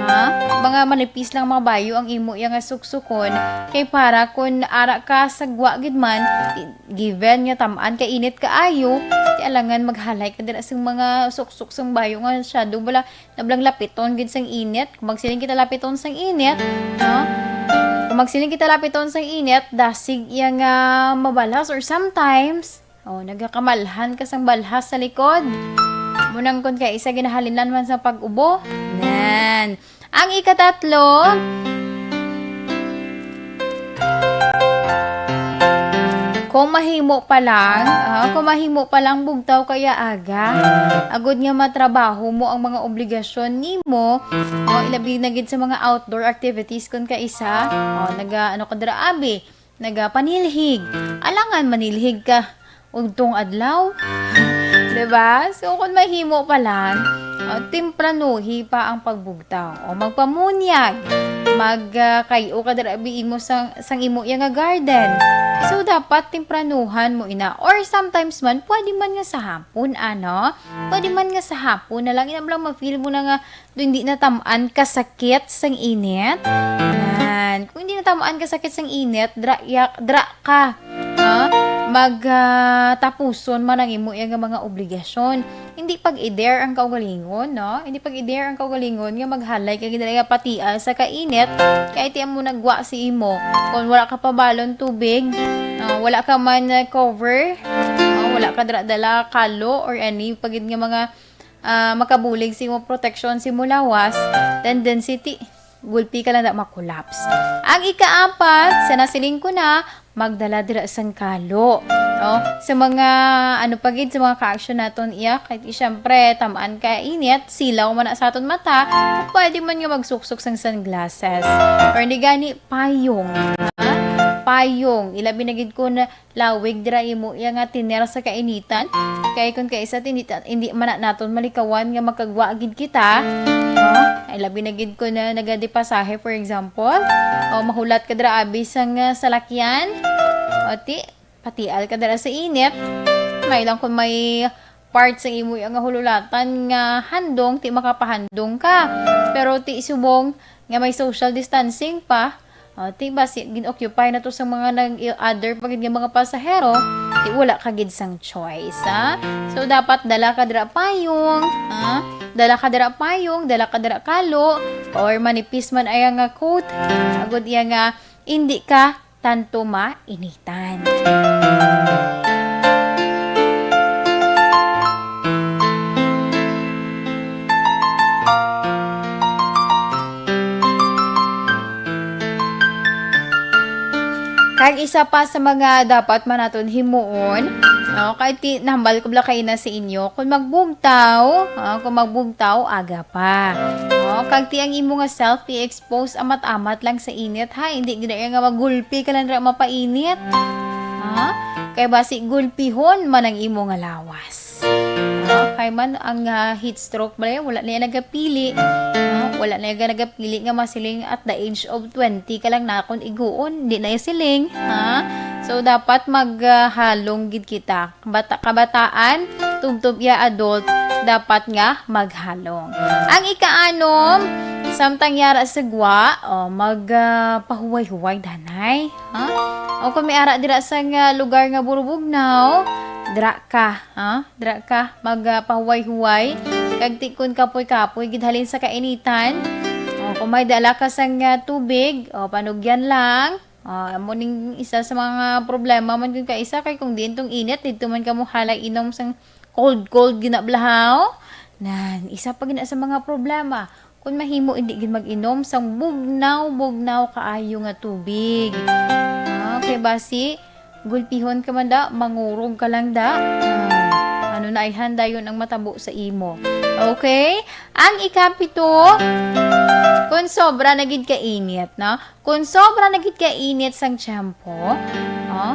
Ha? Mga manipis lang mga bayo ang imo yang suksukon. Kay para kung ara ka sa gwa gid man, given nga tamaan ka init kaayo, ti alangan maghalay ka dira sang mga suksok sang bayo nga masyado bala nablang lapiton gid sang init. Kung magsiling kita lapiton sang init, no? Kung magsiling kita lapiton sang init, dasig iya nga mabalas or sometimes, oh, nagakamalhan ka sang balhas sa likod. Munang kun kay isa ginahalinan man sa pag-ubo. Nan. Ang ikatatlo, kung mahimo pa lang, ah, kung mahimo pa lang bugtaw kaya aga, agod nga matrabaho mo ang mga obligasyon nimo, oh, ilabi na gid sa mga outdoor activities kun kaisa, oh, naga, ano ka dira, abi, nagapanilhig. Alangan manilhig ka udtong adlaw. Diba? So, kung mahimo pa lang, oh, tempranuhi pa ang pagbugtaw. O magpamunyag. Mag, ah, kayo ka dira abi imo sang, sang imo iya nga garden. So, dapat tempranuhan mo ina. Or sometimes man, pwede man nga sa hapon, ano? Pwede man nga sa hapon na lang. Ina lang ma-feel mo na nga do hindi na tam-an kasakit sang init. Yan. Kung hindi na tam-an kasakit sang init, dra, ya, dra ka. Ha? Mag, ah, tapuson man ang imo iya nga mga obligasyon. Hindi pag-i-dare ang kaugalingon, no? Hindi pag-i-dare ang kaugalingon nga maghalay kay gid nga patial sa kainit, kay ti amo nagwa si imo. Kung wala ka pa balon tubig, ah, wala ka man, ah, cover, ah, wala ka dra dala kalo or any pagid nga mga ah, makabulig sa imo proteksyon sa imo lawas, tendency ti gulpi ka lang da ma-collapse. Ang ikaapat, sa nasiling ko na, magdala dira sang kalo. Oh, sa mga, ano pa gid, sa mga ka-action naton iya, kay ti, syempre, tamaan ka init, silaw man na sa aton mata, pwede man nga magsuksok sang sunglasses. Or ni gani, payong. Ha? Payong. Ilabi na gid ko na lawig dira imo iya nga tiner sa kainitan. Kay kun kaisa ti, hindi ta, hindi man na naton malikawan nga makagwa gid kita, no? Ay, labi na gid ko na nagadepasahe, for example, o mahulat ka dira abi sang, ah, salakyan, o ti, patial ka dira sa init. May lang kung may part sa imo nga hululatan nga handong, ti makapahandong ka. Pero ti subong nga may social distancing pa, ah, ti basi gin-occupy na to sa mga nag-, other pa gid nga mga pasahero, ti wala ka gid sang choice, ha? So, dapat dala ka dira payong, ha? Dala ka dira payong, dala ka dira kalo, or manipis man ay nga coat, agud iya nga hindi ka tanto mainitan. Kag isa pa sa mga dapat man naton himuon, no, kay ti, nahambal ko bala kaina sa inyo, kung magbugtaw, ah, kung magbugtaw, aga pa. No, kag ti ang imo nga self, ti expose amat-amat lang sa init, ha? Hindi gid nga magulpi ka lang dira mapainit. Ha? Kay basi gulpihon man ang imo nga lawas. Ha? Kay man ang, ah, heat stroke ba, wala na iya nagapili. Ha? Wala na iya nagapili nga masiling at the age of twenty ka lang nakon iguon, di na iya siling, ha? So dapat maghalong gid kita. Bata, kabataan, tubtob iya adult, dapat nga maghalong. Ang ikaanom, samtang yara sa gwa, o, mag, ah, pahuway-huway, danay. Ha? O kung may ara dira sa nga lugar nga burubugnaw, dira ka, ha? Dira ka, mag, ah, pahuway-huway. Kag ti kun kapoy-kapoy, gid halin sa kainitan. O, kung may dala ka sang, ah, tubig, o, panugyan lang. Ah, amo ning isa sa mga problema man kun kaisa, kay kung diin tong init, didto man kamo halay inom sang cold, cold gina blahaw. Nan, isa pa gina sa mga problema. Kun mahimo, hindi gid mag-inom sang bugnaw, bugnaw kaayo nga tubig. Ah, kay basi, gulpihon ka man da, mangurog ka lang da. Ah, ano na ay handayon ang matabo sa imo. Okay? Ang ikapito, kung sobra na gid ka init, no? Kung sobra na gid ka init sang tiyempo, oh,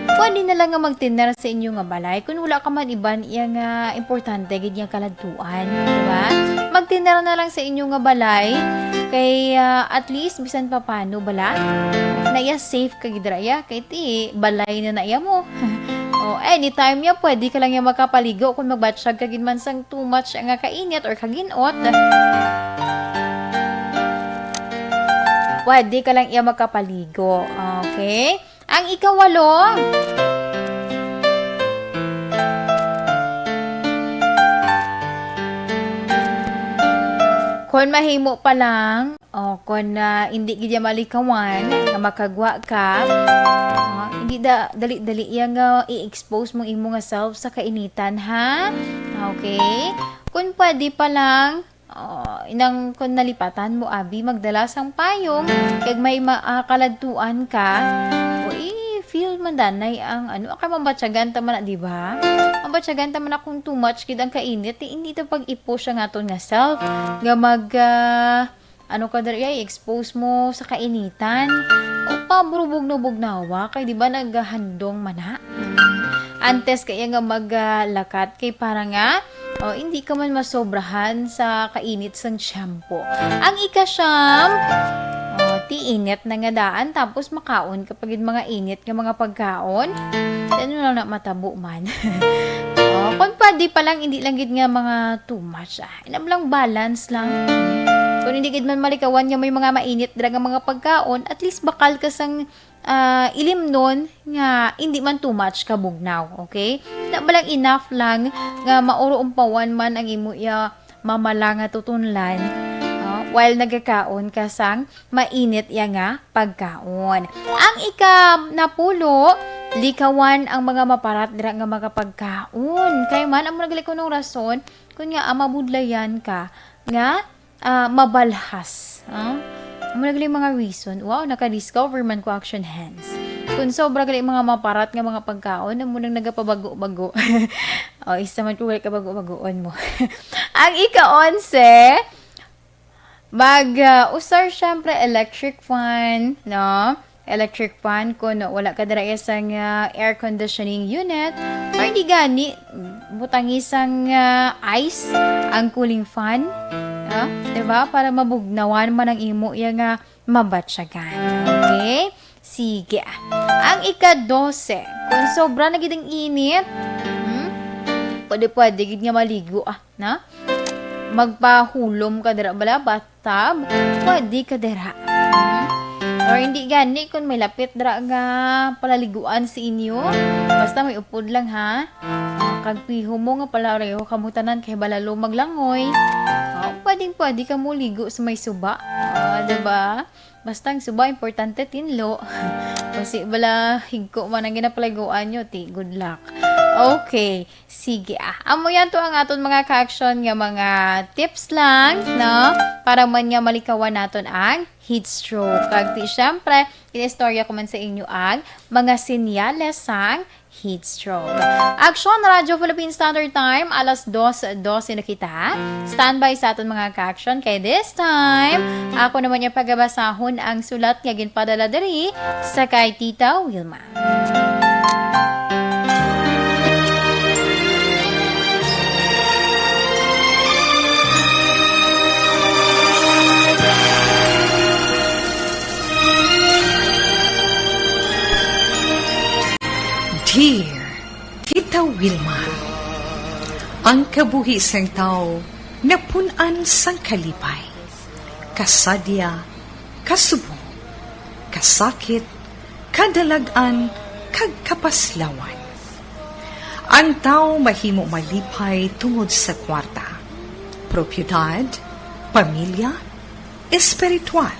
Pwede na lang nga magtiner sa inyo nga balay kung wala ka man iban iya nga importante gid nga kaladtuan, di ba? Magtiner na lang sa inyo nga balay kay, ah, at least bisan pa paano bala na iya safe ka gid ra iya kay ti balay na na iya mo. O, anytime ya pwede ka lang ya makapaligo kung magbatsyag ka gid man sang too much nga kainit or kaginot. Pwede ka lang iya makapaligo. Okay? Ang ikawalo, kon mahimo pa lang, o kon, ah, hindi gid ya malikawan nga makagwa ka, ah, hindi da, dali-dali iya nga i-expose mong imo nga self sa kainitan, ha? Okay? Kung pwede pa lang, oh, inang kon nalipatan mo, abi, magdala sang payong, kag may ma-, ah, kaladtuan ka, o, i-feel man danay ang, ano, kay mambatyagan ta man na, di ba? Mambatyagan ta man na kung too much gid ang kainit, di, hindi ta pag-i-push ang aton nga self, nga mag, ah, ano ka diri, ay, expose mo sa kainitan. O, paburubog na bugnawa, kay di ba naghandong man na? Antes kaya nga maglakat kay para nga, o, hindi ka man masobrahan sa kainit sang tiyempo. Ang ikasyam, o, ti init na nga daan, tapos makaon ka pa gid mga init nga mga pagkaon. Then, wala na matabo man. O, kung pwede pa lang, hindi lang gid nga mga too much, ah. Inam lang balance lang. Kung hindi gid man malikawan nga may mga mainit dira nga mga pagkaon, at least bakal ka sang, ah, ilimnon nga hindi man too much kabugnaw, okay? Na ba lang enough lang nga maurumpawan man ang imo iya mamala nga tutunlan, ah, while nagakaon ka sang mainit iya nga pagkaon. Ang ika-napulo, likawan ang mga maparat dira nga mga pagkaon. Kay man, amo na gali kunong rason, kun nga, ah, mabudlayan ka nga, ah, mabalhas, ah? Amo na gali mga reason. Wow, naka-discover man ko, action hands. Kung sobra gali mga maparat nga mga pagkaon, amo nang nagapabago-bago. O, isa man ko gali kabago-bagoon mo. Ang ika-onse, mag, ah, usar, syempre, electric fan, no? Electric fan, kung wala ka dira sang, ah, air conditioning unit, or di gani, butangi sang, ah, ice ang cooling fan, ah, di ba? Para mabugnawan man ang imo iya nga mabatyagan. Okay? Sige. Ang ika-dose, kung sobra na gid ang init, hmm? Pwede, pwede gid nga maligo, ah, na? Magpahulom ka dira bala, bathtub, pwede ka dira. Hmm? Or hindi gani, kung may lapit dira nga palaliguan sa inyo, basta may upod lang, ha? Kag pihom mo nga palareho kamo tanan kay balalo maglangoy. Oh, pwedeng-pwede ka mo ligo sa may suba. Ah, di ba? Basta ang suba, importante, tinlo. Kasi bala, higko man ang ginapaliguan nyo, ti, good luck. Okay, sige, ah. Amo yan to ang aton mga ka-action nga mga tips lang, no? Para man nga malikawan naton ang heat stroke. Kag ti, syempre, inistorya ko man sa inyo ang mga senyales sang heat stroke. Action, Radyo Philippine Standard Time, alas dos dose na kita. Standby sa aton mga ka-action kay this time, ako naman yung pagabasahon ang sulat nga ginpadala diri sa kay Tita Wilma. Dear Tita Wilma, ang kabuhi sang tawo napun-an sang kalipay, kasadya, kasubong, kasakit, kadalag-an, kag kapaslawan. Ang tawo mahimo malipay tungod sa kwarta, propiedad, pamilya, espiritual.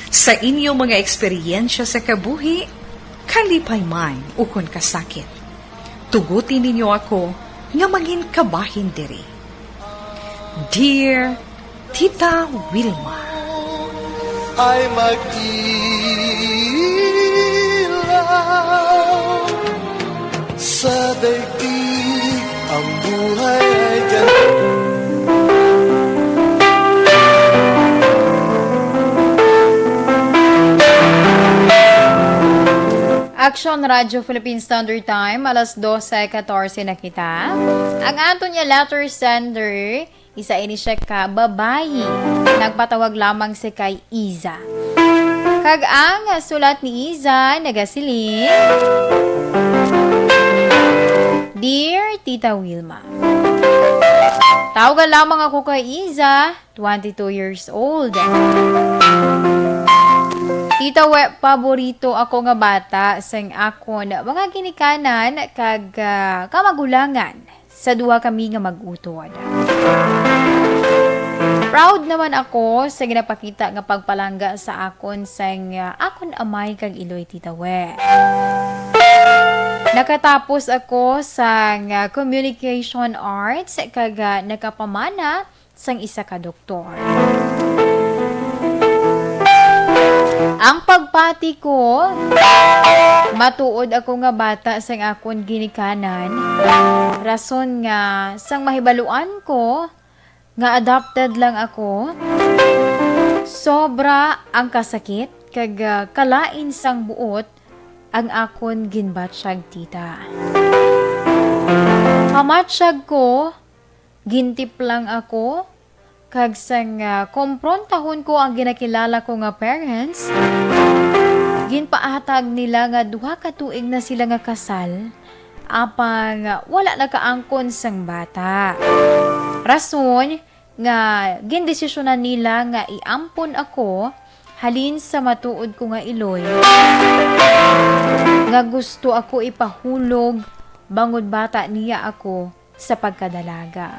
Sa inyo mga eksperyensya sa kabuhi, kalipay man ukon kasakit, tuguti ninyo ako nga mangin kabahin diri. Dear Tita Wilma. Ay mag-ilaw sa daigdig, ang buhay ay ganito. Aksyon Radyo Philippine Standard Time, alas dose katorse na kita. Ang aton nga letter sender, isa ini siya ka babayi. Nagpatawag lamang siya kay Iza. Kag ang sulat ni Iza nagasiling, Dear Tita Wilma, tawagan lamang ako kay Iza, twenty-two years old. Tita We, paborito ako nga bata sang akon mga ginikanan kag, ah, kamagulangan sa duha kami nga mag-utod. Proud naman ako sa ginapakita nga pagpalangga sa akon sang, ah, akon amay kag iloy, Tita We. Nakatapos ako sang, ah, Communication Arts kag, ah, nakapamana sang isa ka doktor. Ang pagpati ko, matuod ako nga bata sang akon ginikanan, rason nga sang mahibaluan ko nga adopted lang ako, sobra ang kasakit kag, ah, kalain sang buot ang akon ginbatyag, tita. Pamatsyag ko, gintiplang ako, kag sang, ah, komprontahon ko ang ginakilala ko nga parents, ginpahatag nila nga duha ka tuig na sila nga kasal, apang, ah, wala nakaangkon sang bata. Rason nga gindesisyonan nila nga iampon ako halin sa matuod ko nga iloy, nga gusto ako ipahulog bangod bata niya ako sa pagkadalaga.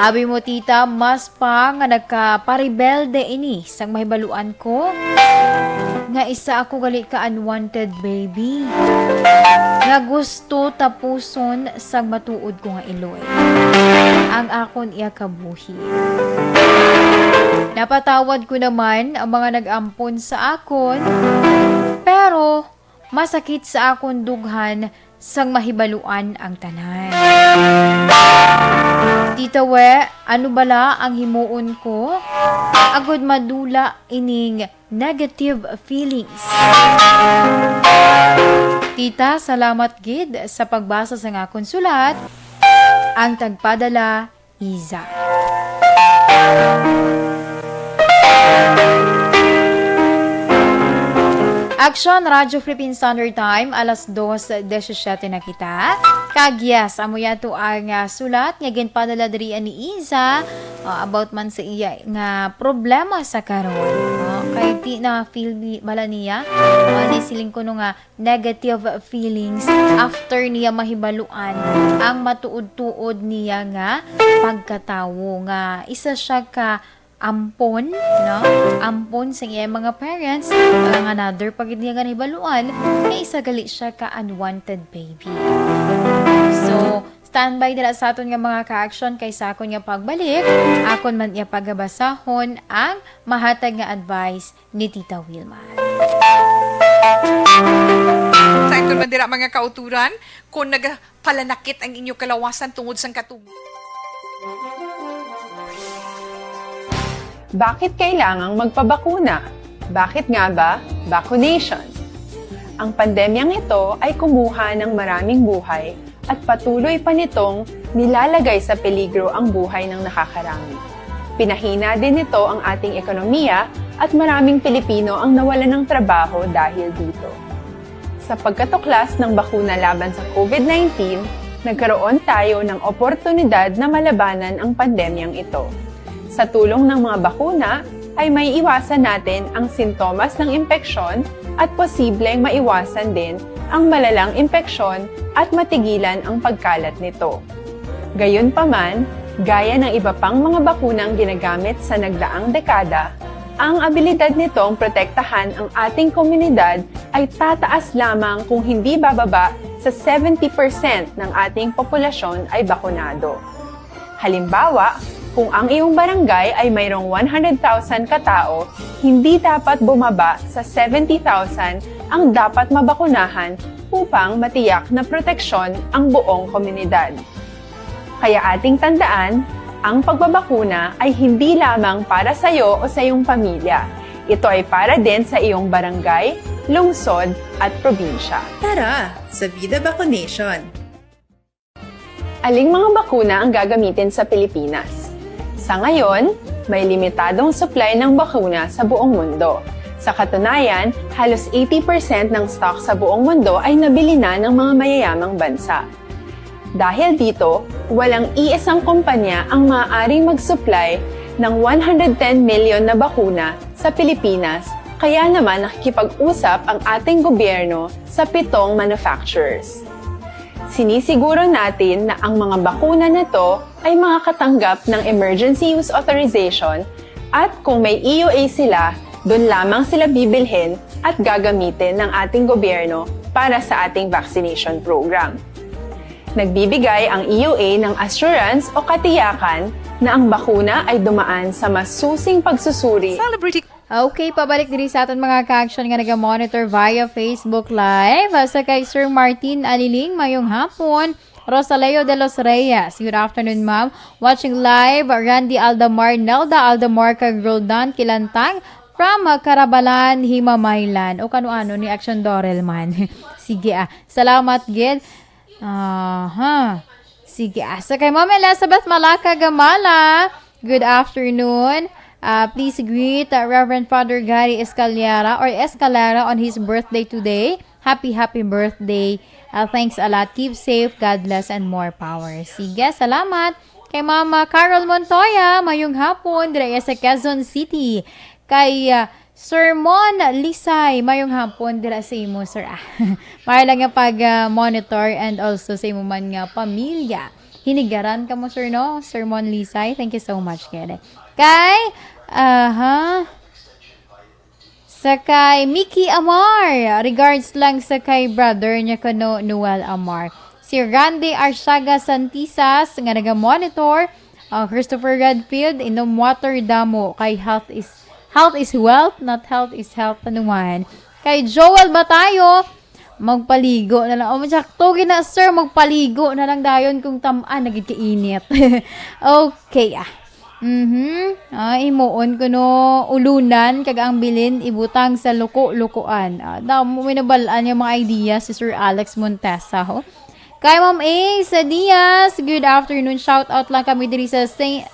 Abi mo, tita, mas pa nga nagkaparebelde ini sang mahibaluan ko nga isa ako gali ka unwanted baby nga gusto tapuson sang matuod ko nga iloy ang akon iya kabuhi. Napatawad ko naman ang mga nag-ampon sa akon, pero masakit sa akon dughan sang mahibaluan ang tanan. Tita We, ano bala ang himuon ko agod madula ining negative feelings? Tita, salamat gid sa pagbasa sang akon sulat. Ang tagpadala, Iza. Aksyon, Radyo Philippine Standard Time, alas dos disisiete na kita. Kag yes, amo yato ang, ah, sulat nga ginpadala diri ni Iza, ah, about man sa iya nga problema sa karon. Ah, kay di na feel ni-, bala niya, ah, di siling kuno nga negative feelings after niya mahibaluan ang matuod-tuod niya nga pagkatawo, nga isa siya ka ampon, no? Ampon sa iya mga parents, ang another pa gid niya nga nahibaluan nga isa gali siya ka unwanted baby. So, standby dira sa aton nga mga ka-action, kay sa akon nga pagbalik, akon man iya pagabasahon ang mahatag nga advice ni Tita Wilma. Sa inton man dira, mga kauturan, kung nagapalanakit ang inyo kalawasan tungod sang katug- Bakit kailangang magpabakuna? Bakit nga ba vaccination? Ang pandemyang ito ay kumuha ng maraming buhay at patuloy pa nitong nilalagay sa peligro ang buhay ng nakakarami. Pinahina din nito ang ating ekonomiya at maraming Pilipino ang nawalan ng trabaho dahil dito. Sa pagkatuklas ng bakuna laban sa COVID nineteen, nagkaroon tayo ng oportunidad na malabanan ang pandemyang ito. Sa tulong ng mga bakuna, ay maiiwasan natin ang sintomas ng impeksyon at posibleng maiwasan din ang malalang impeksyon at matigilan ang pagkalat nito. Gayunpaman, gaya ng iba pang mga bakunang ginagamit sa nagdaang dekada, ang abilidad nitong protektahan ang ating komunidad ay tataas lamang kung hindi bababa sa seventy percent ng ating populasyon ay bakunado. Halimbawa, kung ang iyong barangay ay mayroong one hundred thousand katao, hindi dapat bumaba sa seventy thousand ang dapat mabakunahan upang matiyak na proteksyon ang buong komunidad. Kaya ating tandaan, ang pagbabakuna ay hindi lamang para sa iyo o sa iyong pamilya. Ito ay para din sa iyong barangay, lungsod, at probinsya. Tara sa Vida Vaccination! Aling mga bakuna ang gagamitin sa Pilipinas? Sa ngayon, may limitadong supply ng bakuna sa buong mundo. Sa katunayan, halos eighty percent ng stock sa buong mundo ay nabili na ng mga mayayamang bansa. Dahil dito, walang iisang kumpanya ang maaaring mag-supply ng one hundred ten million na bakuna sa Pilipinas, kaya naman nakikipag-usap ang ating gobyerno sa pitong manufacturers. Sinisiguro natin na ang mga bakuna na to ay makakatanggap ng emergency use authorization, at kung may E U A sila, doon lamang sila bibilhin at gagamitin ng ating gobyerno para sa ating vaccination program. Nagbibigay ang E U A ng assurance o katiyakan na ang bakuna ay dumaan sa masusing pagsusuri. Celebrity. Okay, pabalik diri sa aton mga ka-action nga naga-monitor via Facebook Live. Sa kay Sir Martin Aliling, mayong hapon. Rosaleo de los Reyes, good afternoon, ma'am. Watching live, Randy Aldamar, Nelda Aldamar, kag Roldan Kilantang from, uh, Carabalan, Himamaylan. O kano-ano ni Action Dorel man. Sige, ah. Salamat gid. Aha. Sige, ah. Sa kay Ma'am Elizabeth Malaka Gamala, good afternoon. Ah, please greet, uh, Reverend Father Gary Escalera or Escalera on his birthday today. Happy, happy birthday. Uh, thanks a lot. Keep safe. God bless and more power. Sige, salamat. Kay Mama Carol Montoya, mayong hapon, dira sa Quezon City. Kay, uh, Sir Mon Lisay, mayong hapon, dira sa imo, sir. Ah, maayo lang nga pag, uh, monitor and also sa imo man nga pamilya. Hinigaran ka mo, sir, no? Sir Mon Lisay, thank you so much, kere. Kay, aha, sa kay Mickey Amar, regards lang sa kay brother niya kuno Noel Amar. Si Randy Arsiaga Santisas nga naga-monitor, uh, Christopher Redfield, inom water damo kay health is, health is wealth, not health is health naman. Kay Joel Batayo, magpaligo na lang. O, sakto gid na, sir, magpaligo na lang dayon kung tam-an na gid kainit. Okay, ah. Mhm. Ah, imuon kuno ulunan kag ang bilin ibutang sa luko-lukoan. Ah, damo may nabal-an nga mga idea si Sir Alex Montesa, ho. Kay Ma'am Ace Diaz, good afternoon. Shout out lang kami diri sa Saint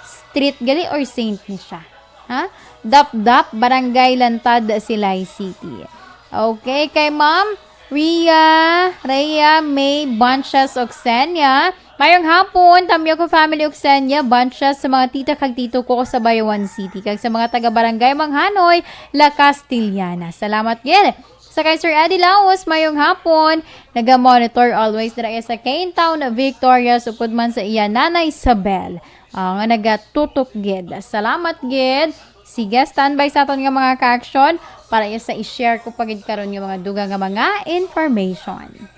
Street gali or Saint ni siya? Ha? Dapdap, Barangay Lantad, Silay City. Okay, kay Ma'am Ria, Rhea May Banches Oxenia. Mayong hapon, Tamyoko family Oxenia, Banches, sa mga tita kag tito ko sa Bayawan City, kag sa mga taga Barangay Manghanoy, La Castellana. Salamat gid. Sa kay Sir Eddie Laos, mayong hapon. Naga-monitor always dira sa Cane Town, Victoria, upod man sa iya Nanay Isabel, ah, nga nagatutok gid. Salamat gid. Sige, standby sa aton nga mga ka-action para iya sa i-share ko pa gid karon nga mga dugang nga mga information.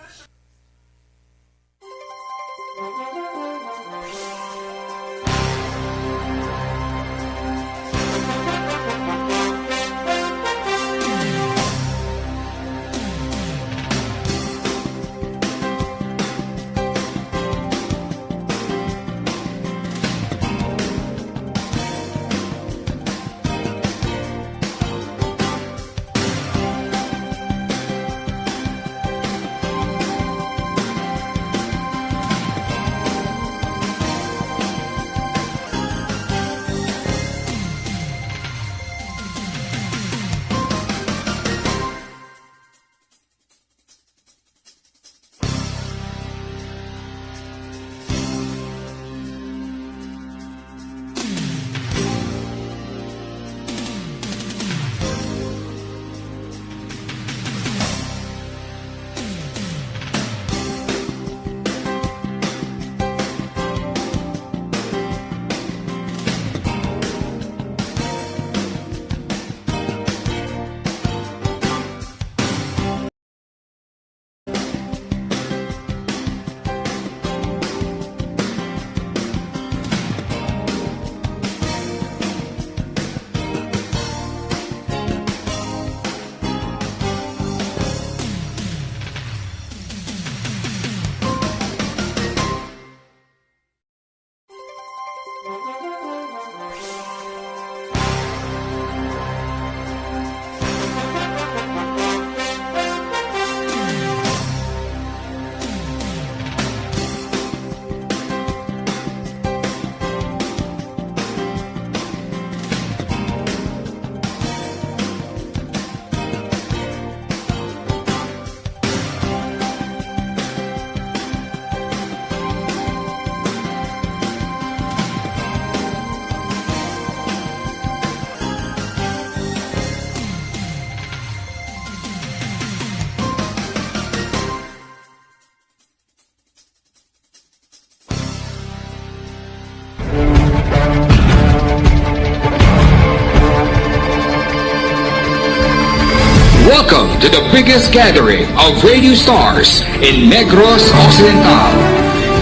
to the biggest gathering of radio stars in Negros Occidental.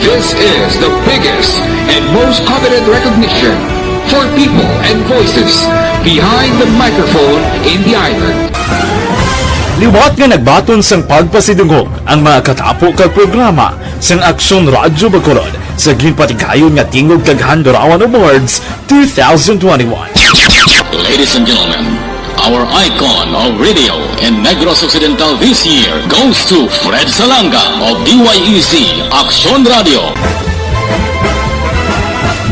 This is the biggest and most coveted recognition for people and voices behind the microphone in the island. Liwat nga nagbaton sang pagpasidungog ang mga katapo kag programa sang Aksyon Radyo Bacolod sa ginpatigayon nga Tingog kag Handurawan Awards two thousand twenty-one. Ladies and gentlemen, our icon of radio in Negros Occidental this year goes to Fred Salanga of D Y E Z Aksyon Radio.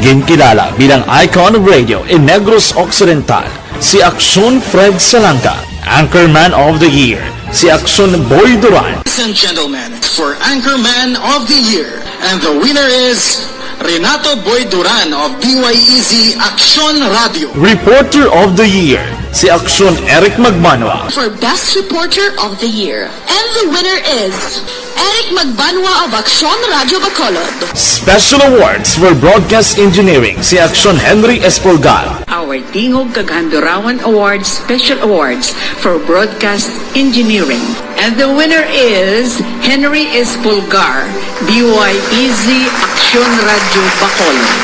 Ginkilala bilang icon of radio in Negros Occidental, si Aksyon Fred Salanga. Anchorman of the Year, si Aksyon Boy Duran. Ladies and gentlemen, for Anchorman of the Year, and the winner is Renato Boy Duran of D Y E Z Aksyon Radio. Reporter of the Year, si Aksyon Eric Magbanwa. For Best Reporter of the Year, and the winner is Eric Magbanwa of Aksyon Radio Bacolod. Special Awards for Broadcast Engineering, si Aksyon Henry Espolgar. Our Tingog kag Handurawan Awards Special Awards for Broadcast Engineering. And the winner is Henry Espolgar, D Y E Z Aksyon Radio Bacolod.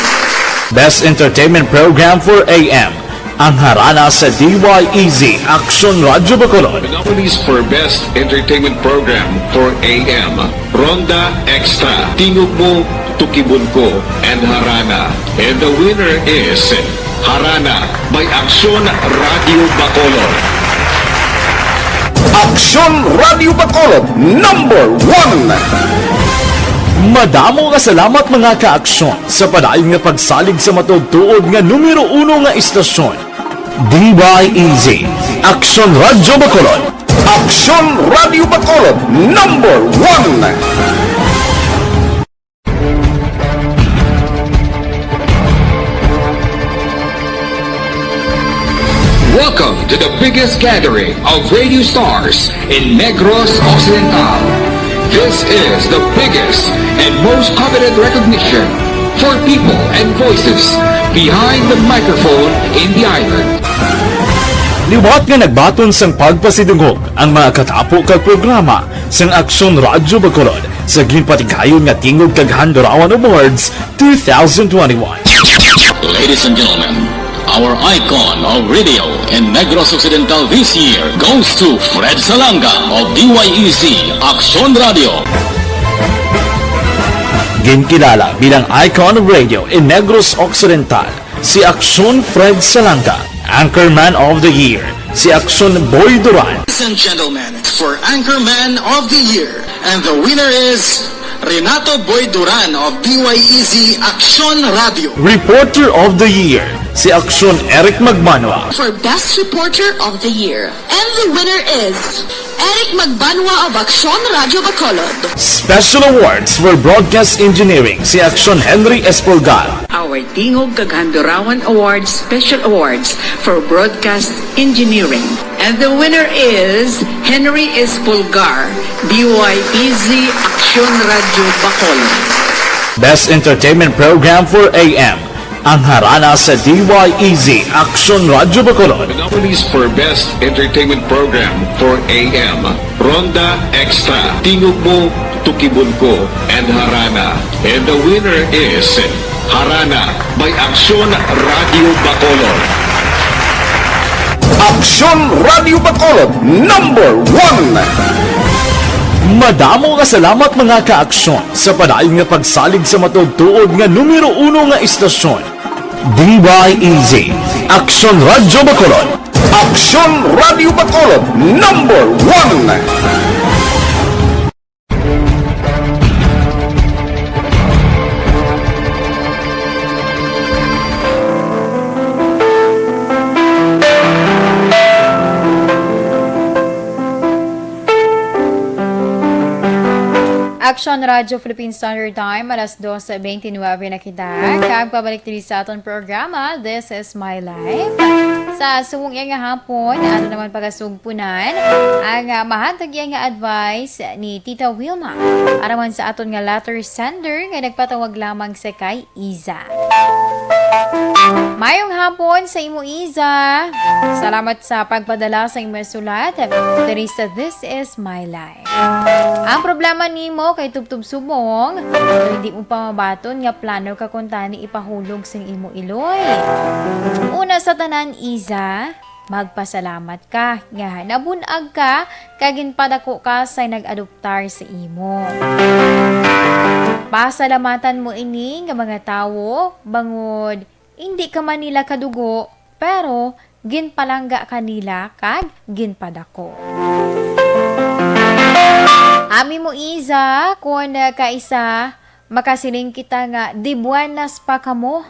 Best Entertainment Program for A M, ang harana sa D Y E Z Aksyon Radio Bacolod. The nominees for Best Entertainment Program for A M, Ronda Extra, Tingog Mo, Tukibon Ko, and Harana. And the winner is Harana by Aksyon Radio Bacolod. Aksyon Radio Bacolod, number one. Madamo nga salamat, mga ka-aksyon, sa padayon nga pagsalig sa matuod-tuod nga numero uno nga istasyon, D Y E Z, Aksyon Radyo Bacolod. Aksyon Radyo Bacolod, number one. Welcome to the biggest gathering of radio stars in Negros Occidental. This is the biggest and most coveted recognition for people and voices behind the microphone in the island. Liwat nga nagbaton sang pagpasidungog ang mga katapo kag programa sang Aksyon Radyo Bacolod sa ginpatigayon nga Tingog kag Handurawan Awards two thousand twenty-one. Ladies and gentlemen, our icon of radio in Negros Occidental this year goes to Fred Salanga of D Y E Z Aksyon Radio. Ginkilala bilang icon of radio in Negros Occidental, si Aksyon Fred Salanga. Anchorman of the Year, si Aksyon Boy Duran. Ladies and gentlemen, for Anchorman of the Year, and the winner is Renato Boy Duran of D Y E Z Aksyon Radio. Reporter of the Year, si Aksyon Eric Magbanwa. For Best Reporter of the Year, and the winner is Eric Magbanwa of Aksyon Radio Bacolod. Special Awards for Broadcast Engineering, si Aksyon Henry Espolgar. Our Tingog kag Handurawan Awards Special Awards for Broadcast Engineering. And the winner is Henry Espolgar, D Y E Z Aksyon Radio Bacolod. Best Entertainment Program for A M, ang harana sa D Y E Z Aksyon Radyo Bacolod. The nominees for Best Entertainment Program for A M, Ronda Extra, Tingog Mo, Tukibon Ko, and Harana. And the winner is Harana by Aksyon Radio Bacolod. Aksyon Radio Bacolod, number one. Madamo nga salamat, mga ka-aksyon, sa padayon nga pagsalig sa matuod-tuod nga numero uno nga istasyon, D Y E Z, Aksyon Radyo Bacolod. Aksyon Radyo Bacolod, number one. Aksyon Radyo Philippine Standard Time, alas dose beintinuebe na kita. Kag pabalik diri sa aton programa, This is My Life. Sa subong iya nga hapon, ato naman pagasugpunan ang, ah, mahatag iya nga advice ni Tita Wilma. Para man sa aton nga letter sender nga nagpatawag lamang sa kay Iza. Mayong hapon sa imo, Iza. Salamat sa pagpadala sa imo sulat. Teresa, this is my life. Ang problema nimo kay tubtob subong, hindi mo pa mabaton nga plano ka kuntani ipahulog sing imo iloy. Una sa tanan, Iza, magpasalamat ka nga nabun-ag ka kag ginpadako ka sa nag-adoptar sa imo. Pasalamatan mo ini nga mga tawo, bangod indi ka man nila kadugo, pero ginpalangga ka nila kag ginpadako. Ami mo, Iza, kon, ah, kaisa, makasiling kita nga di buenas pa kamo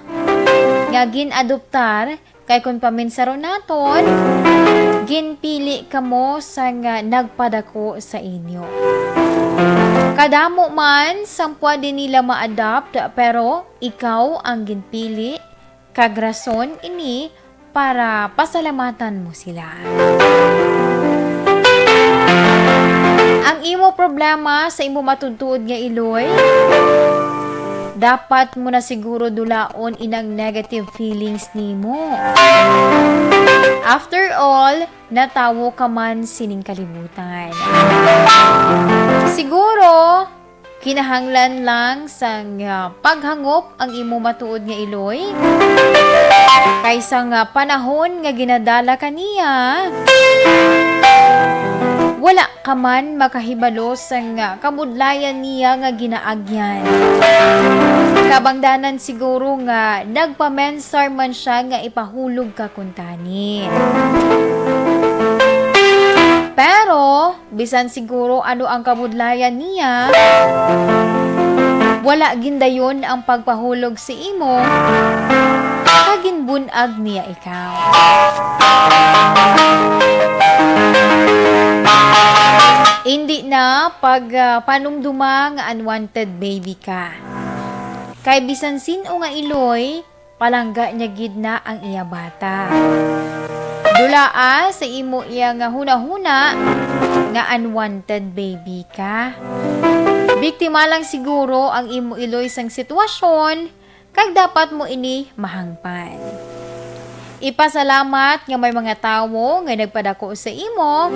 nga gin-adoptar, kay kon paminsaron naton, ginpili kamo sang, ah, nagpadako sa inyo. Kadamo man sang pwede nila ma-adopt, pero ikaw ang ginpili, kag rason ini para pasalamatan mo sila. Ang imo problema sa imo matuod-tuod nga iloy, dapat mo na siguro dulaon inang negative feelings nimo. After all, natawo ka man sining kalibutan. Siguro, kinahanglan lang sang, ah, paghangop ang imo matuod nga iloy. Kay sang panahon nga ginadala ka niya, wala ka man makahibalo sang, ah, kabudlayan niya nga ginaagyan. Kabangdanan siguro nga nagpamensar man siya nga ipahulog ka kuntani. Pero, bisan siguro ano ang kabudlayan niya, wala gindayon ang pagpahulog sa imo, kag ginbun-ag niya ikaw. Indi na pag, ah, panumduma nga unwanted baby ka. Kay bisan sin-o nga iloy, palangga niya gid na ang iya bata. Dulaa sa imo iya nga hunahuna nga unwanted baby ka. Biktima lang siguro ang imo iloy sang sitwasyon, kag dapat mo ini mahangpan. Ipasalamat nga may mga tawo nga nagpadako sa imo,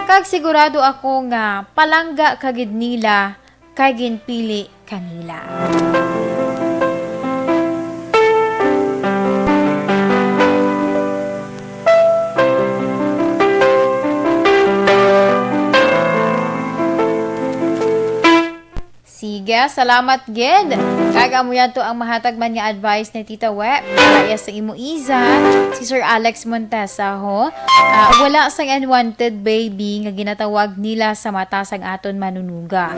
kag sigurado ako nga palangga ka gid nila kay ginpili ka nila. Sige, salamat gid. Kag amo yato ang mahatag man nga advice ni Tita Wep para iya sa imo, Iza, si Sir Alex Montesa, ho. Ah, wala sang unwanted baby nga ginatawag nila sa mata sang aton manunuga.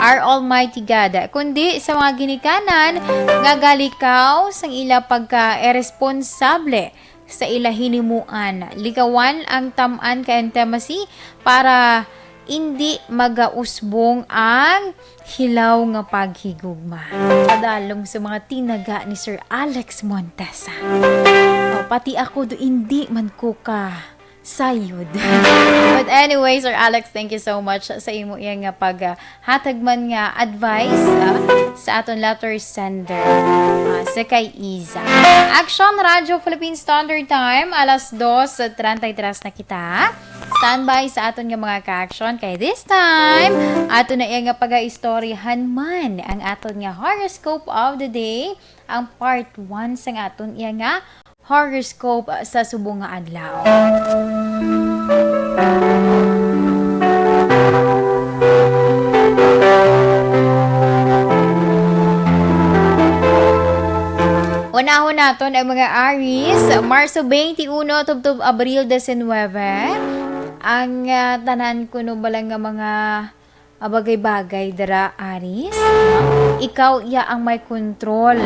Our Almighty God, kundi sa mga ginikanan nga galikaw sang ila pagka-iresponsable sa ila hinimuan. Likawan ang tam-an kay intimacy para indi magausbong ang hilaw nga paghigugma. Padalong sa mga tinaga ni Sir Alex Montesa. O, pati ako do, indi man ko ka sayod. But anyway, Sir Alex, thank you so much sa imo iya nga pag, ah, hatag man nga advice, ah, sa aton letter sender, ah, sa kay Iza. Action Radio Philippine Standard Time, alas dos treinta y tres na kita. Standby sa aton nga mga ka-action, kay this time ato na iya nga pagaistoryahan man ang aton nga horoscope of the day, ang part one sang aton iya nga horoscope sa subong nga adlaw. Unahon naton ang mga Aries, Marso twenty-one tubtob Abril diecinuebe. Ang, ah, tanan kuno bala nga mga, ah, bagay-bagay dira, Aries. Ikaw iya ang may kontrol.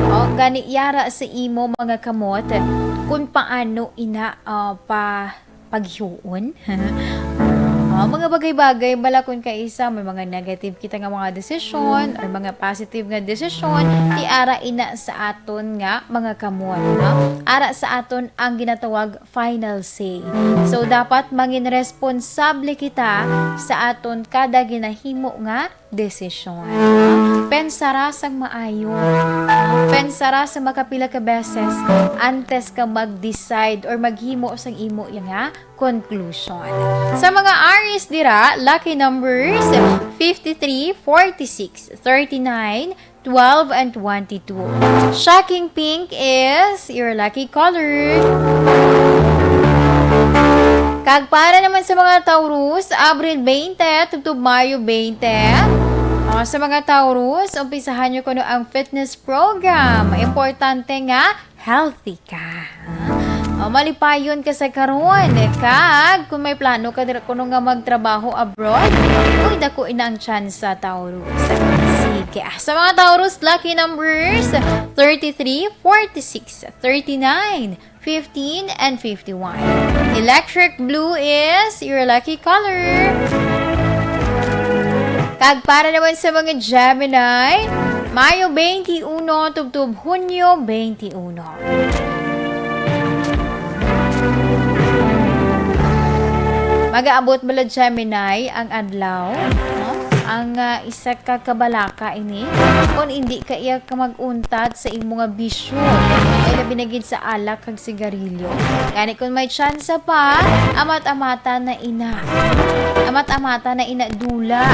O, gani yara sa imo mga kamot kung paano ina, ah, pa paghiuon. Ah, mga bagay-bagay bala, kun kaisa may mga negative kita nga mga desisyon or mga positive nga desisyon, ti ara ina sa aton nga mga kamot, no? Ara sa aton ang ginatawag final say. So, dapat mangin responsable kita sa aton kada ginahimo nga desisyon. Pensara sang maayo. Pensara sa makapila ka beses antes ka mag-decide or maghimo sang imo nga conclusion. Sa mga Aries dira, lucky numbers fifty-three, forty-six, thirty-nine, twelve, and twenty-two. Shocking pink is your lucky color. Kag para naman sa mga Taurus, Abril twenty tubtob Mayo twenty. Ah, sa mga Taurus, umpisahan nyo kuno ang fitness program. Importante nga healthy ka. Ah, malipayon ka sa karon, kag kung may plano ka dira kuno nga magtrabaho abroad, uy, dako ina ang tsansa, Taurus. Sige. Sa mga Taurus, lucky numbers thirty-three, forty-six, thirty-nine, fifteen, and fifty-one. Electric blue is your lucky color. Kag para naman sa mga Gemini, Mayo twenty-one tubtob Hunyo twenty-one. Mag-aabot bala, Gemini, ang adlaw, no? Ang, ah, isa ka kabalaka ini, kung hindi ka iya ka mag-untad sa imo nga bisyo, ay labi na gid sa alak kag sigarilyo. Gani kung may tsansa pa, amat-amata na ina. Amat-amata na ina dula.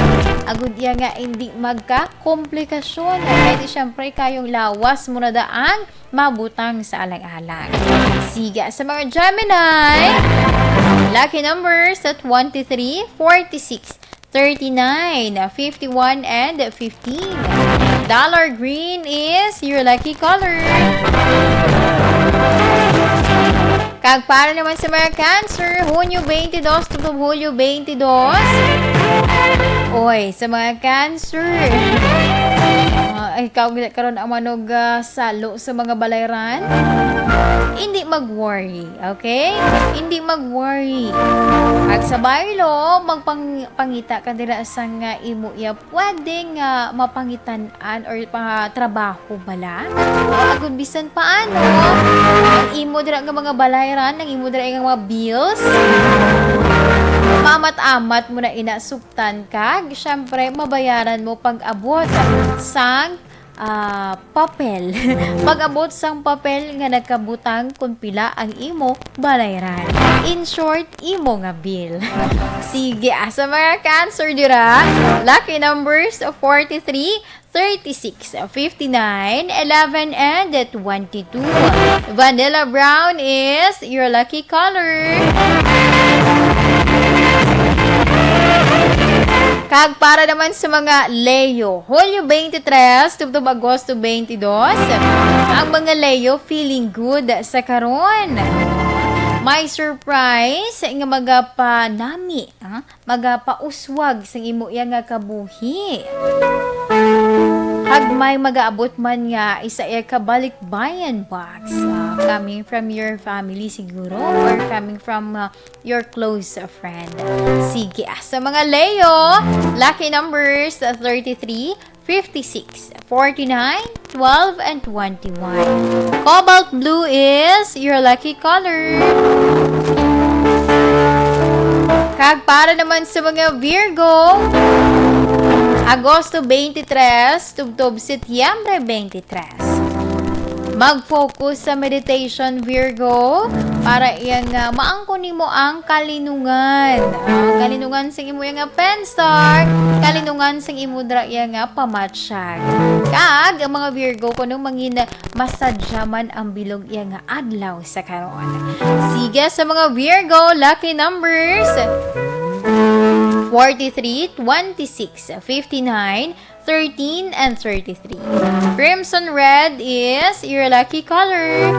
Agud iya nga hindi magka komplikasyon. Kay di siyempre kayong lawas mo na daang mabutang sa alang-alang. Sige, sa mga Gemini, lucky numbers sa twenty-three, forty-six, thirty-nine, fifty-one, and fifteen. Dollar green is your lucky color. Kag para naman sa mga Cancer, Hunyo twenty-two tubtob Hulyo twenty-two. Oy, sa mga Cancer, ah, ikaw gid karon ang manog, ah, salo sa mga balayran. Hindi mag-worry, okay? Hindi mag-worry. Pag sa baylo, magpang-, pangita ka dira sa nga imo iya pwede nga mapangitan-an or pa trabaho bala. O, agud bisan paano, ang imo dira nga mga balayran, ang imo dira nga mga bills, maamat-amat mo na ina suktan, kag syempre mabayaran mo pag-abot sang, ah, papel. Pag-abot sang papel nga nagkabutang kung pila ang imo balayran. In short, imo nga bill. Sige, ah, sa mga Cancer dira, lucky numbers forty-three, thirty-six, fifty-nine, eleven, and twenty-two. Vanilla brown is your lucky color. Kag para naman sa mga Leo, Hulyo twenty-three tubtob Agosto twenty-two, ang mga Leo feeling good sa karon. May surprise nga magapanami, ah, magapauswag sang imo iya nga kabuhi. Kag may magaabot man nga isa iya ka balikbayan box, ah, coming from your family siguro or coming from, ah, your close friend. Sige, ah, sa mga Leo, lucky numbers, ah, thirty-three, fifty-six, forty-nine, twelve, and twenty-one. Cobalt blue is your lucky color. Kag para naman sa mga Virgo, Agosto twenty-three tubtob Setyembre twenty-three. Mag-focus sa meditation, Virgo, para iyang, ah, maangkon nimo ang kalinungan. Ah, kalinungan sing imo nga pensar, kalinungan sing imo dira iya nga pamatyag. Kag ang mga Virgo kuno mangin masadya man ang bilog iya nga adlaw sa karon. Sige, sa mga Virgo, lucky numbers forty-three, twenty-six, fifty-nine, thirteen, and thirty-three. Crimson red is your lucky color.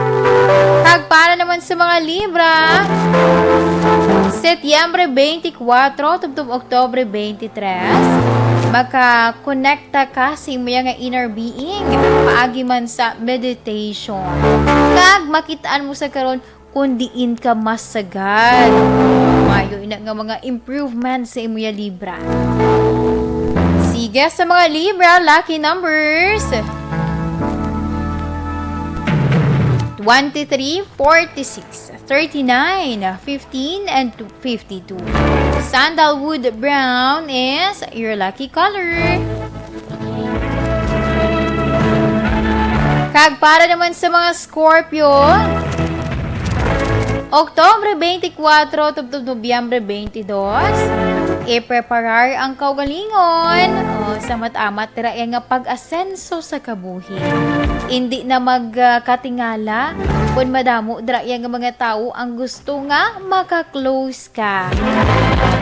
Kag para naman sa mga Libra, Setyembre twenty-four tubtob Oktubre twenty-three, makakonekta ka sa imo nga inner being paagi man sa meditation. Kag makitaan mo sa karon kung diin ka mas sagad. Maayo ina nga mga improvement sa imo ya Libra. Sige, sa mga Libra, lucky numbers twenty-three, forty-six, thirty-nine, fifteen, and fifty-two. Sandalwood brown is your lucky color. Kag para naman sa mga Scorpio, Oktubre twenty-four tubtob Nobyembre twenty-two, ipreparar ang kaugalingon. O, sa mat-amat, dira iya nga pag-asenso sa kabuhi. Indi na magkatingala kon madamo dira iya nga mga tawo ang gusto nga maka-close ka.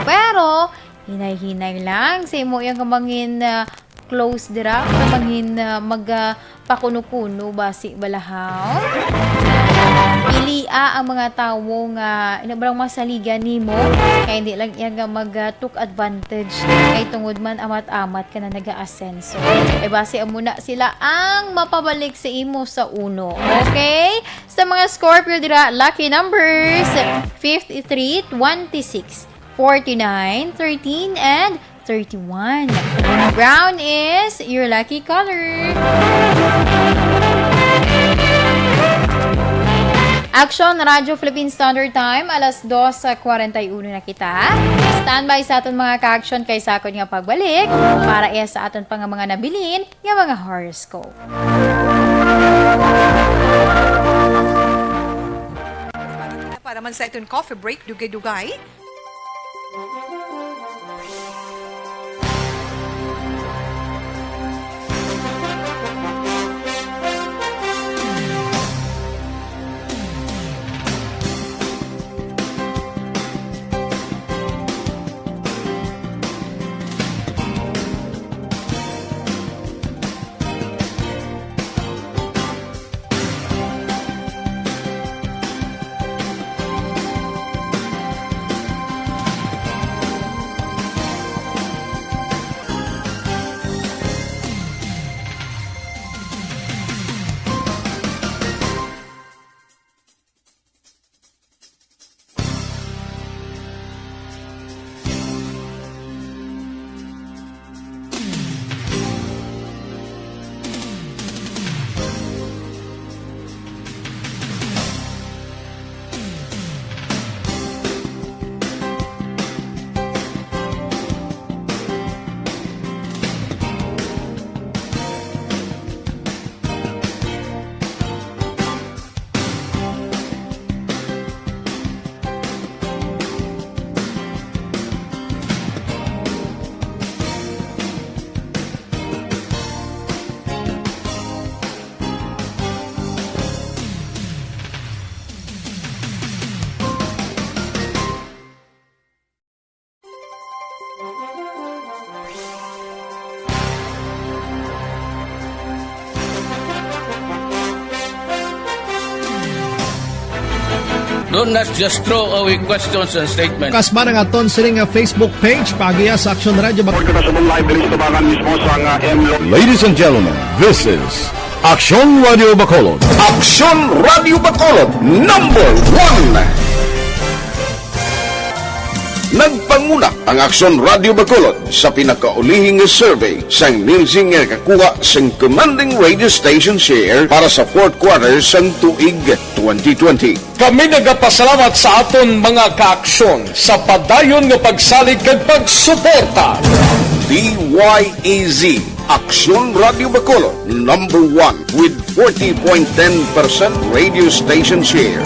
Pero hinay-hinay lang sa imo iya nga mangin, ah, close dira, sa mangin, ah, mag, ah, pakuno-kuno basi balahaw. Pilia ang mga tawo nga ina ba lang masaligan nimo, kay hindi lang iya nga mag, ah, took advantage kay tungod man amat-amat ka na nag-aasenso. Kay basi amo na sila ang mapabalik sa imo sa uno. Okay? Sa mga Scorpio dira, lucky numbers fifty-three, twenty-six, forty-nine, thirteen, and thirty-one. Brown is your lucky color. Action Radio Philippine Standard Time, alas dos sa kwarenta y uno na kita. Standby sa aton mga ka-action kay sa akon nga pagbalik para iya sa aton pa nga mga nabilin nga mga horoscope. Para man sa aton coffee break, dugay-dugay. Do not just throw away questions and statements. Kasba na nga ton sini nga Facebook page, paagiha sa Action Radio Bac- Report ko na sa mong live diri sa tubangan mismo sa nga M Lo- Ladies and gentlemen, this is Action Radio Bacolod. Action Radio Bacolod, number one. Nagpanguna ang Action Radio Bacolod sa pinakaulihi nga survey sang Nielsen nga nakakuha sang commanding radio station share para sa fourth quarter sang tuig twenty twenty. Kami nagapasalamat sa aton mga kaaksyon sa padayon nga pagsalig kag pagsuporta. D Y E Z, Aksyon Radio Bacolod, number one with forty point ten percent radio station share.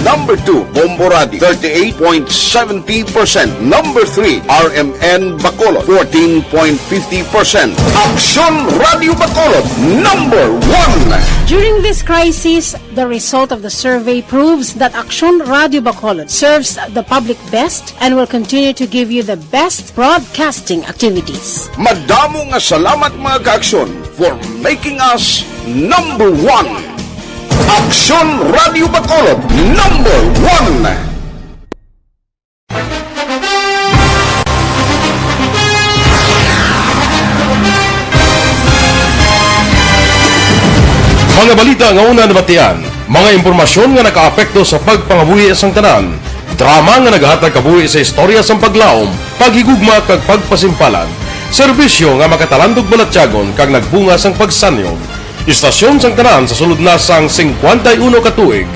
Number two, Bombo Radio, thirty-eight point seventy percent. Number three, R M N Bacolod, fourteen point fifty percent. Aksyon Radio Bacolod, number one. During this crisis, the result of the survey proves that Aksyon Radio Bacolod serves the public best and will continue to give you the best broadcasting activities. Madamo nga salamat, mga kaaksyon, for making us number one. Aksyon Radio Bacolod, number one. Mga balita nga una nabatian, mga impormasyon nga nakaapekto sa pagpangabuhi sang tanan, drama nga nagahatag kabuhi sa istorya sang paglaom, paghigugma kag pagpasimpalan, serbisyo nga makatalandog balatyagon kag nagbunga sang pagsanyog. Istasyon sang tanan sa sulod na sang singkwenta y uno ka tuig,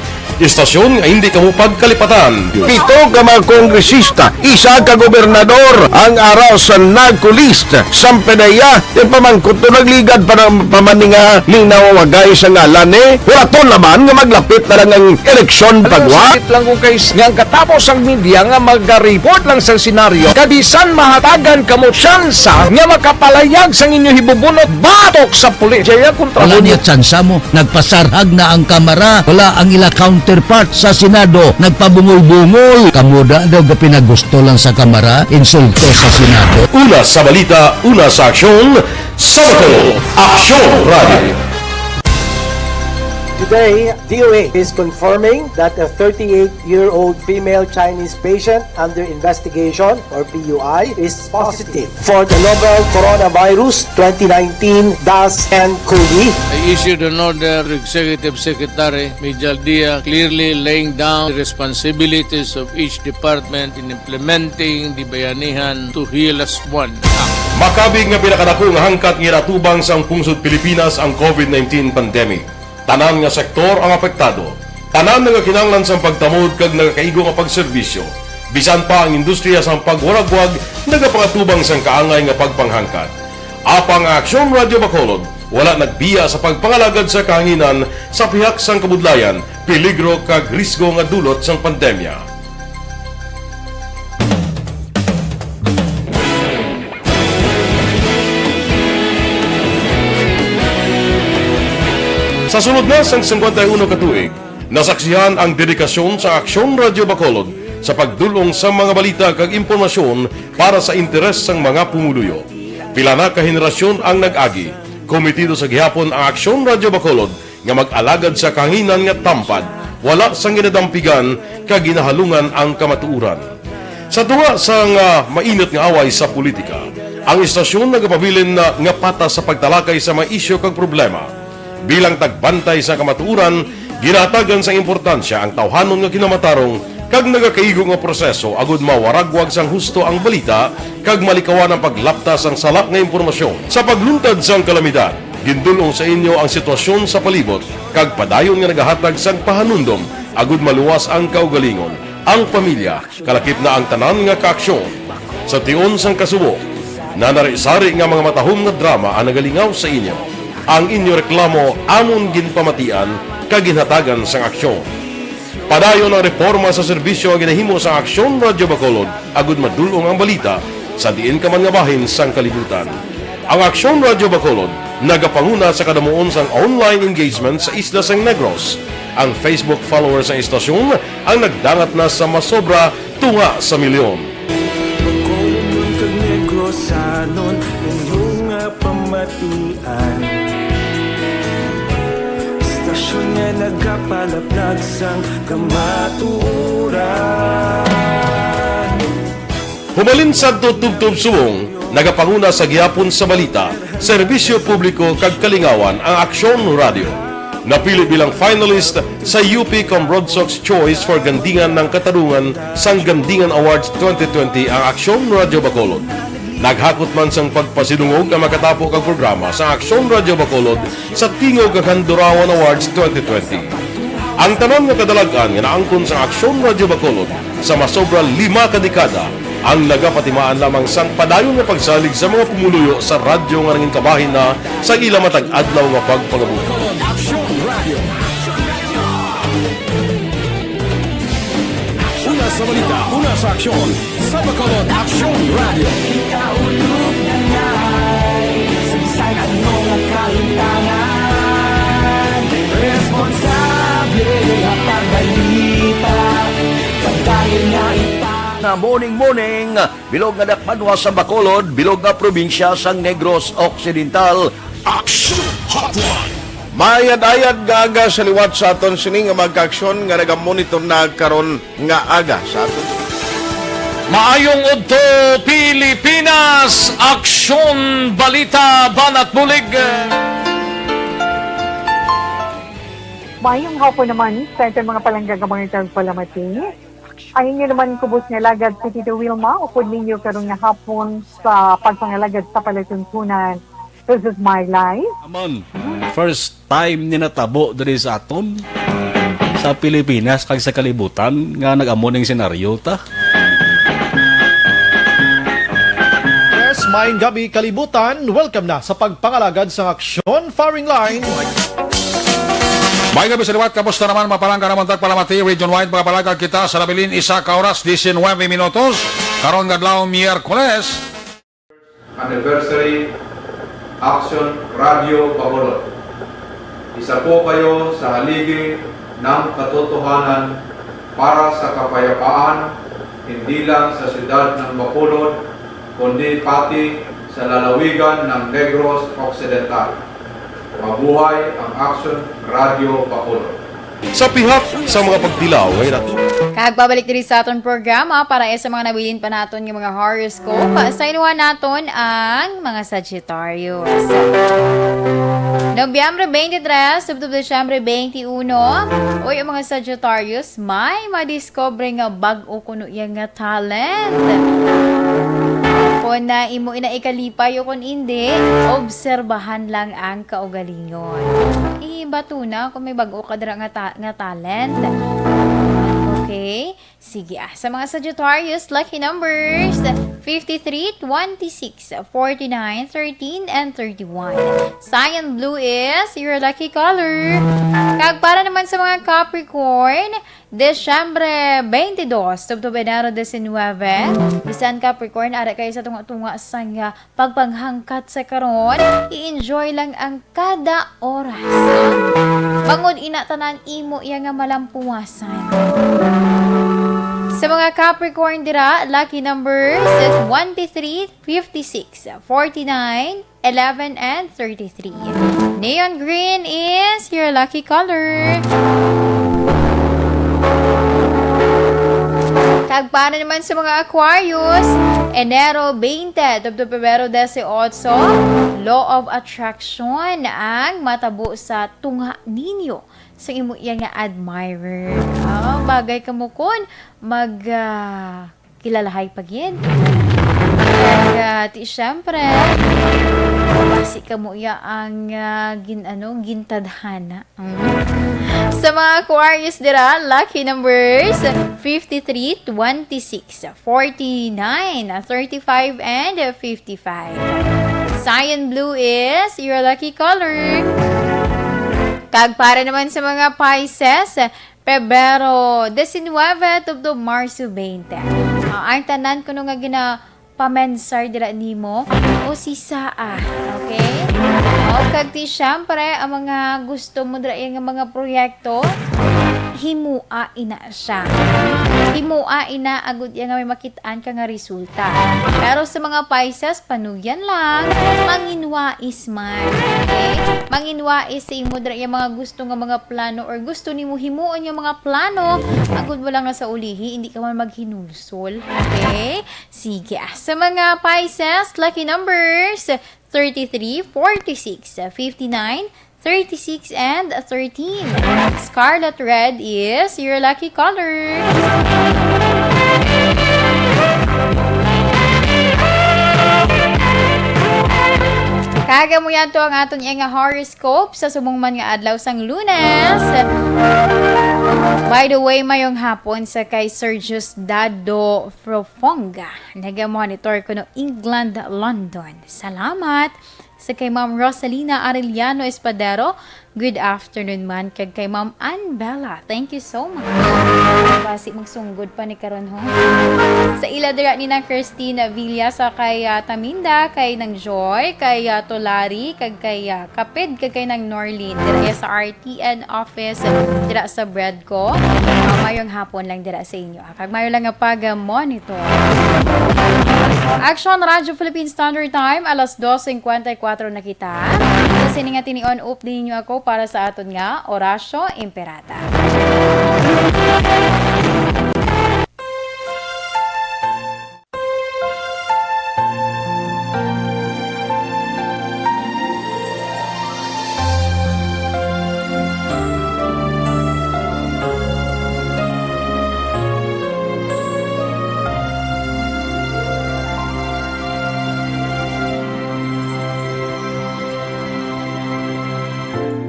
Istasyon nga hindi kamo pagkalipatan. Pito ka mga kongresista, isa ka gobernador ang ara sa narco list sang PDEA. Yung pamangkot to nagligad pa ng pamaninga ning nawawagay sa ngalan eh. Wala to naman nga maglapit na lang ang eleksyon pagwa. Sakit lang kung kay nga ang katapos ang media nga mag-report lang sa senaryo, kabisan mahatagan kamo tsansa nga makapalayag sang inyo hibubunot batok sa pulis. Jaya kontra Wala mo. Niya tsansa mo. Nagpasarhag na ang kamara. Wala ang ila counterpart sa Senado. Nagpabungol-bungol. Kamo da daw gapinagusto lang sa kamara. Insulto sa Senado. Una sa balita, una sa aksyon, sa Bacolod, Aksyon Radio. Today, D O A is confirming that a thirty-eight-year-old female Chinese patient under investigation, or P U I, is positive for the novel coronavirus twenty nineteen dash ten COVID. I issued an order to Executive Secretary Mijal Dia, clearly laying down the responsibilities of each department in implementing the Bayanihan to Heal As One Act. Makabig nga pinakadako nga hangkat nga ginatubang sang pungsod Pilipinas ang COVID nineteen pandemic. Tanan nga sektor ang apektado. Tanan nga kinahanglan sang pagtamod kag nagakaigo nga pagserbisyo. Bisan pa ang industriya sang pagwaragwag nagapangatubang sang kaangay nga pagpanghangkat. Apang ang Aksyon Radio Bacolod wala nagbiya sa pagpangalagad sa kahanginan sa pihak sang kabudlayan, peligro kag risgo nga dulot sang pandemya. Sa sulod na sang singkwenta y uno ka tuig, nasaksihan ang dedikasyon sa Aksyon Radio Bacolod sa pagdul-ong sa mga balita kag impormasyon para sa interes sang mga pumuluyo. Pila na ka henerasyon ang nag-agi. Komitido sa gihapon ang Aksyon Radio Bacolod nga mag-alagad sa kahanginan nga tampad, wala sang ginadampigan kag ginahalungan ang kamatuoran. Sa tunga sang, ah, mainit nga away sa politika, ang istasyon nagapabilin na nga patas sa pagtalakay sa mga isyu kag problema. Bilang tagbantay sa kamatuoran, ginahatagan sang importansya ang tawhanon nga kinamatarong kag nagakaigo nga proseso agud mawaragwag sang husto ang balita kag malikawan ang paglapta sang sala nga impormasyon. Sa pagluntad sang kalamidad, gindul-ong sa inyo ang sitwasyon sa palibot kag padayon nga nagahatag sang pahanumdom agud maluwas ang kaugalingon, ang pamilya, kalakip na ang tanan nga kaaksyon. Sa tion sang kasubo, nanari-sari nga mga matahom nga drama ang nagalingaw sa inyo. Ang inyo reklamo amon ginpamatian kag ginhatagan sang aksyon. Padayon ang reporma sa serbisyo nga ginahimo sang Aksyon Radio Bacolod agud madul-ong ang balita sa diin ka man nga bahin sang kalibutan. Ang Aksyon Radio Bacolod nagapanguna sa kadamuon sang online engagement sa isla sang Negros. Ang Facebook followers sang istasyon ang nagdangat na sa masobra tunga sa milyon. Bacolod kag Negrosanon, inyo nga pamatian. Istasyon nga nagapalaplag sang kamatuoran. Humalin sadto tubtob subong, nagapanguna sa gihapon sa balita, serbisyo publiko kag kalingawan ang Aksyon Radio. Napili bilang finalist sa U P Comrodsocs Choice for Gandingan ng Katarungan sang Gandingan Awards twenty twenty ang Aksyon Radio Bacolod. Naghakot man sang pagpasidungog ang makatapo kag programa sa Aksyon Radio Bacolod sa Tingog kag Handurawan Awards twenty twenty. Ang tanan nga kadalag-an nga naangkon sa Aksyon Radio Bacolod sa masobra lima ka dekada ang nagapatimaan lamang sang padayon nga pagsalig sa mga pumuluyo sa radyo nga nangin kabahin na sa ila matag adlaw nga pagpangabuhi. Aksyon Radio. Una sa balita, una sa aksyon, sa Bacolod Aksyon Radio. Ikaulog na ngay, sa bisan ano nga kalimtangan, responsable nga pagbalita, pagdayon nga ipang- Na morning, morning. Bilog nga dakbanwa sa Bacolod, bilog nga probinsya sang Negros Occidental. Action Hotline. Maayad-ayad nga aga sa liwat sa aton sini nga mga kaaksyon nga nagamonitor na karon nga aga sa aton. Maayong udto, Pilipinas! Aksyon, balita, banat, bulig. Maayong hapon naman sa aton mga palangga nga mga tagpalamati. Ang inyo naman kubos nga alagad si Tito Wilma, upod ninyo karon nga hapon sa pagpangalagad sa palatuntunan. This is my life. Amon, first time ni natabo diri sa aton. sa Pilipinas kag sa kalibutan nga nag-amo ning senaryo ta. Yes, maayong gabi, kalibutan. Welcome na sa pagpangalagad sa Aksyon Firing Line. May gabi sa liwat, kamusta naman? Mapalangga naman tagpalamati, region-wide, makapangalagad kita sa nabilin isa ka oras, diecinuebe minutos. Karon nga adlaw, Miyerkules. Anniversary, Aksyon Radio Bacolod. Isa po kayo sa haligi ng katotohanan para sa kapayapaan, hindi lang sa siyudad ng Bacolod, kundi pati sa lalawigan ng Negros Occidental. Mabuhay ang Aksyon Radio Bacolod. Sa pihak sa mga pagtilaw nga hinatod. Kag pabalik diri sa aton programa para sa mga nabilin pa naton nga mga horoscope. Sa inuha naton ang mga Sagittarius. Nobyembre twenty-three, subto Disyembre twenty-one. Uy, ang mga Sagittarius, may madiscover nga bag-o kuno iya nga talent. Kung na imo ina ikalipay o kung hindi, obserbahan lang ang kaugalingon. Ibato na kung may bag-o ka dira nga ta-, nga talent. Okay? Sige, ah. Sa mga Sagittarius, lucky numbers, fifty-three, twenty-six, forty-nine, thirteen, and thirty-one. Cyan blue is your lucky color. Kag para naman sa mga Capricorn, Disyembre twenty-dos, tubtob Enero diecinuebe. Bisan Capricorn, ara kayo sa tunga-tunga sang, ah, pagpanghangkat sa karon, i-enjoy lang ang kada oras. Bangod ina tanan imo iya nga malampuwasan. Sa mga Capricorn dira, lucky numbers is twenty-three, fifty-six, forty-nine, eleven, and thirty-three. Neon green is your lucky color. Kag para naman sa mga Aquarius, Enero twenty, tubtob Pebrero dieciocho, law of attraction ang matabo sa tunga ninyo sa imo iya nga admirer. Ah, bagay kamo kon mag, ah, kilalahay pa gid. Kag, ah, ti, syempre, basi kamo iya ang, ah, gin-, ano, gintadhana. Mm. Sa mga Aquarius dira, lucky numbers, fifty-three, twenty-six, forty-nine, thirty-five, and fifty-five. Cyan blue is your lucky color. Kag para naman sa mga Pisces, Pebrero diecinuebe tubtob Marso twenty. Ah, ang tanan kuno nga ginapamensar dira nimo, usisaa. Okay? O, kag ti, syempre, ang mga gusto mo dira, yung mga proyekto, himua ina siya. Himua ina, agud iya nga may makit-an ka nga resulta. Pero sa mga Pisces, panugyan lang, manginwais man. Okay? Manginwais sa imo dira yung mga gusto nga mga plano or gusto nimo himuon yung mga plano, agud mo lang nga sa ulihi, hindi ka man maghinulsol. Okay? Sige. Sa mga Pisces, lucky numbers, thirty-three, forty-six, fifty-nine, thirty-six, and thirteen. Scarlet red is your lucky color. Kag amo yan to ang aton nga horoscope sa subong man nga adlaw sang Lunes. By the way, mayong hapon sa kay Sergius Dado Profonga. Naga-monitor kuno England, London. Salamat. Sa kay Ma'am Rosalina Arellano Espadero, good afternoon man. Kag kay Ma'am Ann Bella, thank you so much. Basi magsunggod pa ni karon, ho. Sa ila dira ni Nang Christine Villa, sa kay, ah, Taminda, kay Nang Joy, kay, ah, Tolari, kag kay, ah, Kapid, kag kay Nang Norlene. Dira ya sa R T N office, dira sa Bredco. Ah, mayong hapon lang dira sa inyo. Kag mayo lang nga pag-monitor. Action Radyo Philippine Standard Time, alas dos cincuenta y cuatro na kita. Sa sini nga tinion, update ninyo ako para sa aton nga Orasyo Imperata.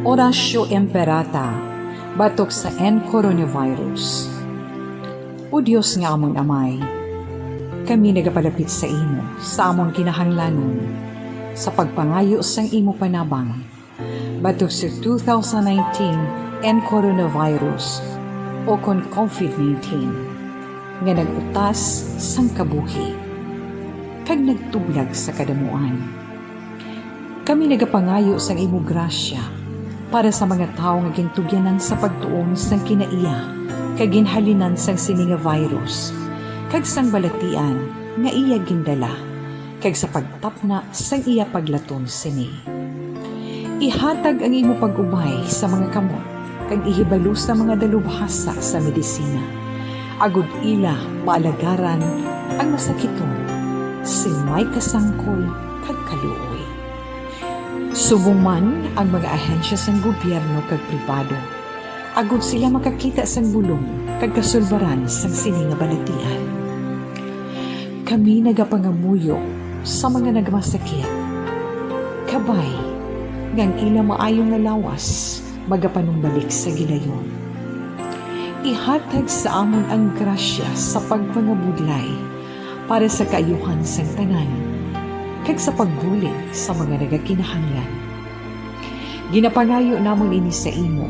Orasyo Imperata, Batok sa N coronavirus. O Dios nga amon Amay, kami nagapalapit sa imo sa amon kinahanglanon sa pagpangayo sang imo panabang batok sa two thousand nineteen N coronavirus o kon COVID nineteen nga nag-utas sang kabuhi kag nagtublag sa kadamuan. Kami nagapangayo sang imo grasya para sa mga tawo nga gintugyanan sa pagtuon sang kinaiya kag ginhalinan sang sini nga virus kag sang balatian nga iya gindala, kag sa pagtapna sang iya paglaton sini. Ihatag ang imo pag-ubay sa mga kamot kag ihibalo sa mga dalubhasa sa medisina, agod ila maalagaran ang masakiton sing may kasangkol kag kaluoy. Subong man ang mga ahensya sang gobyerno kag pribado, agod sila makakita sang bulong kag kasulbaran sang sini nga balatian. Kami nagapangamuyo sa mga nagmasakit. Kabay nga ang ila maayo nga lawas magapanumbalik sa gilayon. Ihatag sa amon ang grasya sa pagpangabudlay para sa kaayuhan sang tanan, kag sa pagbulig sa mga nagakinahanglan. Ginapangayo namon ini sa imo,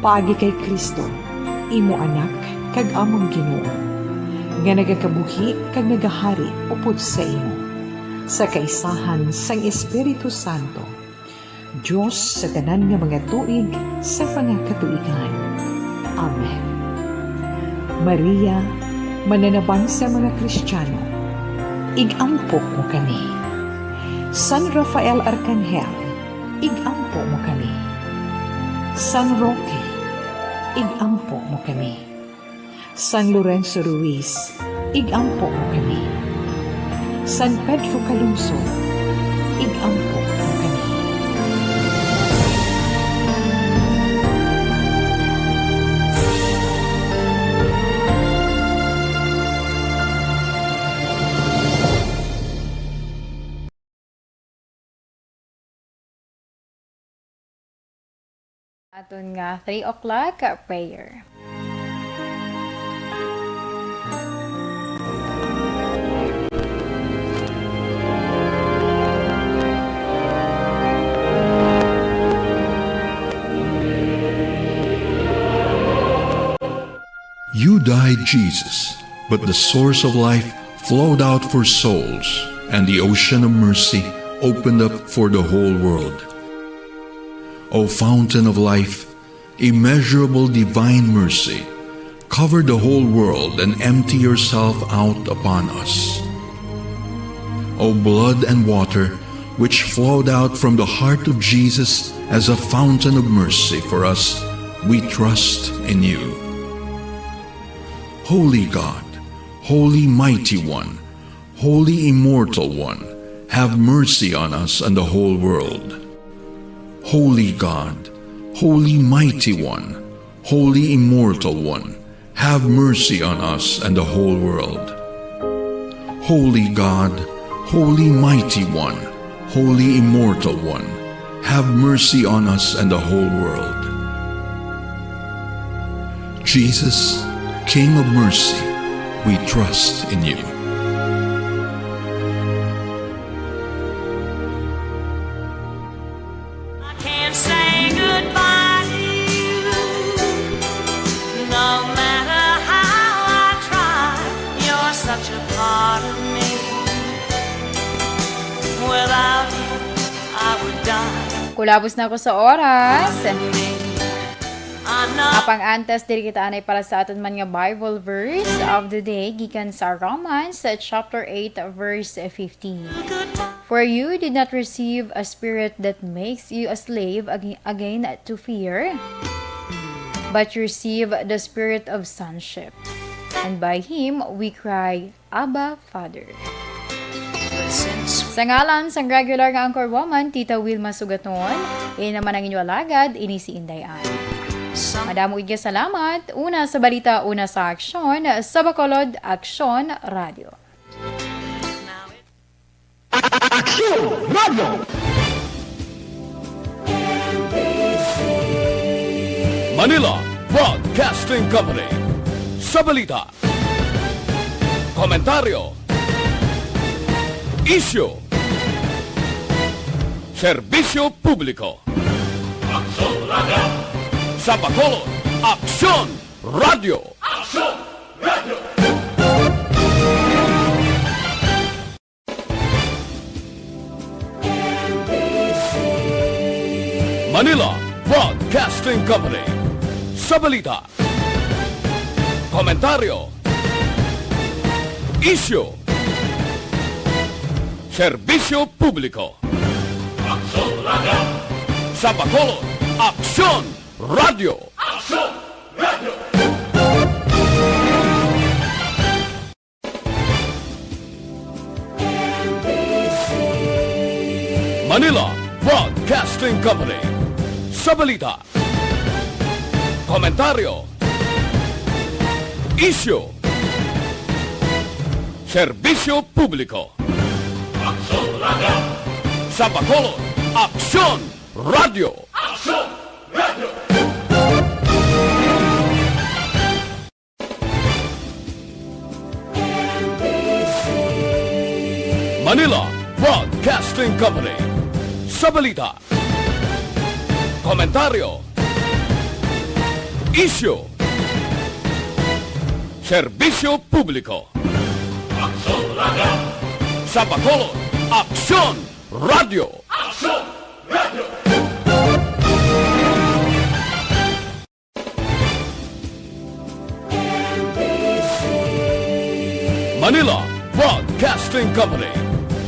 paagi kay Cristo, imo Anak kag amon Ginoo, nga nagakabuhi kag nagahari upod sa imo, sa kaisahan sang Espiritu Santo, Dios sa tanan nga mga tuig sa mga katuigan. Amen. Maria, mananabang sa mga Kristiyano, ig-ampo mo kami. San Rafael Arcangel, ig-ampo mo kami. San Roque, ig-ampo mo kami. San Lorenzo Ruiz, ig-ampo mo kami. San Pedro Calungsod, ig-ampo mo kami. Aton nga three o'clock prayer. You died, Jesus, but the source of life flowed out for souls, and the ocean of mercy opened up for the whole world. O fountain of life, immeasurable divine mercy, cover the whole world and empty yourself out upon us. O blood and water, which flowed out from the heart of Jesus as a fountain of mercy for us, we trust in you. Holy God, Holy Mighty One, Holy Immortal One, have mercy on us and the whole world. Holy God, Holy Mighty One, Holy Immortal One, have mercy on us and the whole world. Holy God, Holy Mighty One, Holy Immortal One, have mercy on us and the whole world. Jesus, King of mercy, we trust in you. I can't say goodbye to you, no matter how I try. You're such a part of me. Without you, I would die. Kulabos na ko sa oras. Apang antes, diri kita anay para sa aton man nga Bible verse of the day, gikan sa Romans, uh, chapter eight, verse fifteen. "For you did not receive a spirit that makes you a slave ag-, again to fear, but you received the spirit of sonship. And by him we cry, Abba, Father." Sa ngalan sang regular nga anchor woman, Tita Wilma Sugaton, ini naman ang inyo alagad, ini si Inday Ann. Madamo gid nga salamat. Una sa balita, una sa aksyon, sa Bacolod Aksyon Radio. Aksyon Radio. Broadcasting Company. Sa balita, komentaryo, isyu, serbisyo publiko. Aksyon Radio! Sa Bacolod, Aksyon Radio! Aksyon Radio! Manila Broadcasting Company. Sa balita, komentaryo, isyu, serbisyo publiko. Aksyon Radio! Sa Bacolod, Aksyon Radio! Aksyon Radio! Manila Broadcasting Company. Sa balita, komentaryo, isyu, serbisyo publiko. Aksyon Radio! Sa Bacolod, Aksyon Radio! Aksyon Radio! Manila Broadcasting Company. Sa balita, komentaryo, isyu, serbisyo publiko. Aksyon Radio! Sa Bacolod, Aksyon Radio! Aksyon Radio! Manila Broadcasting Company.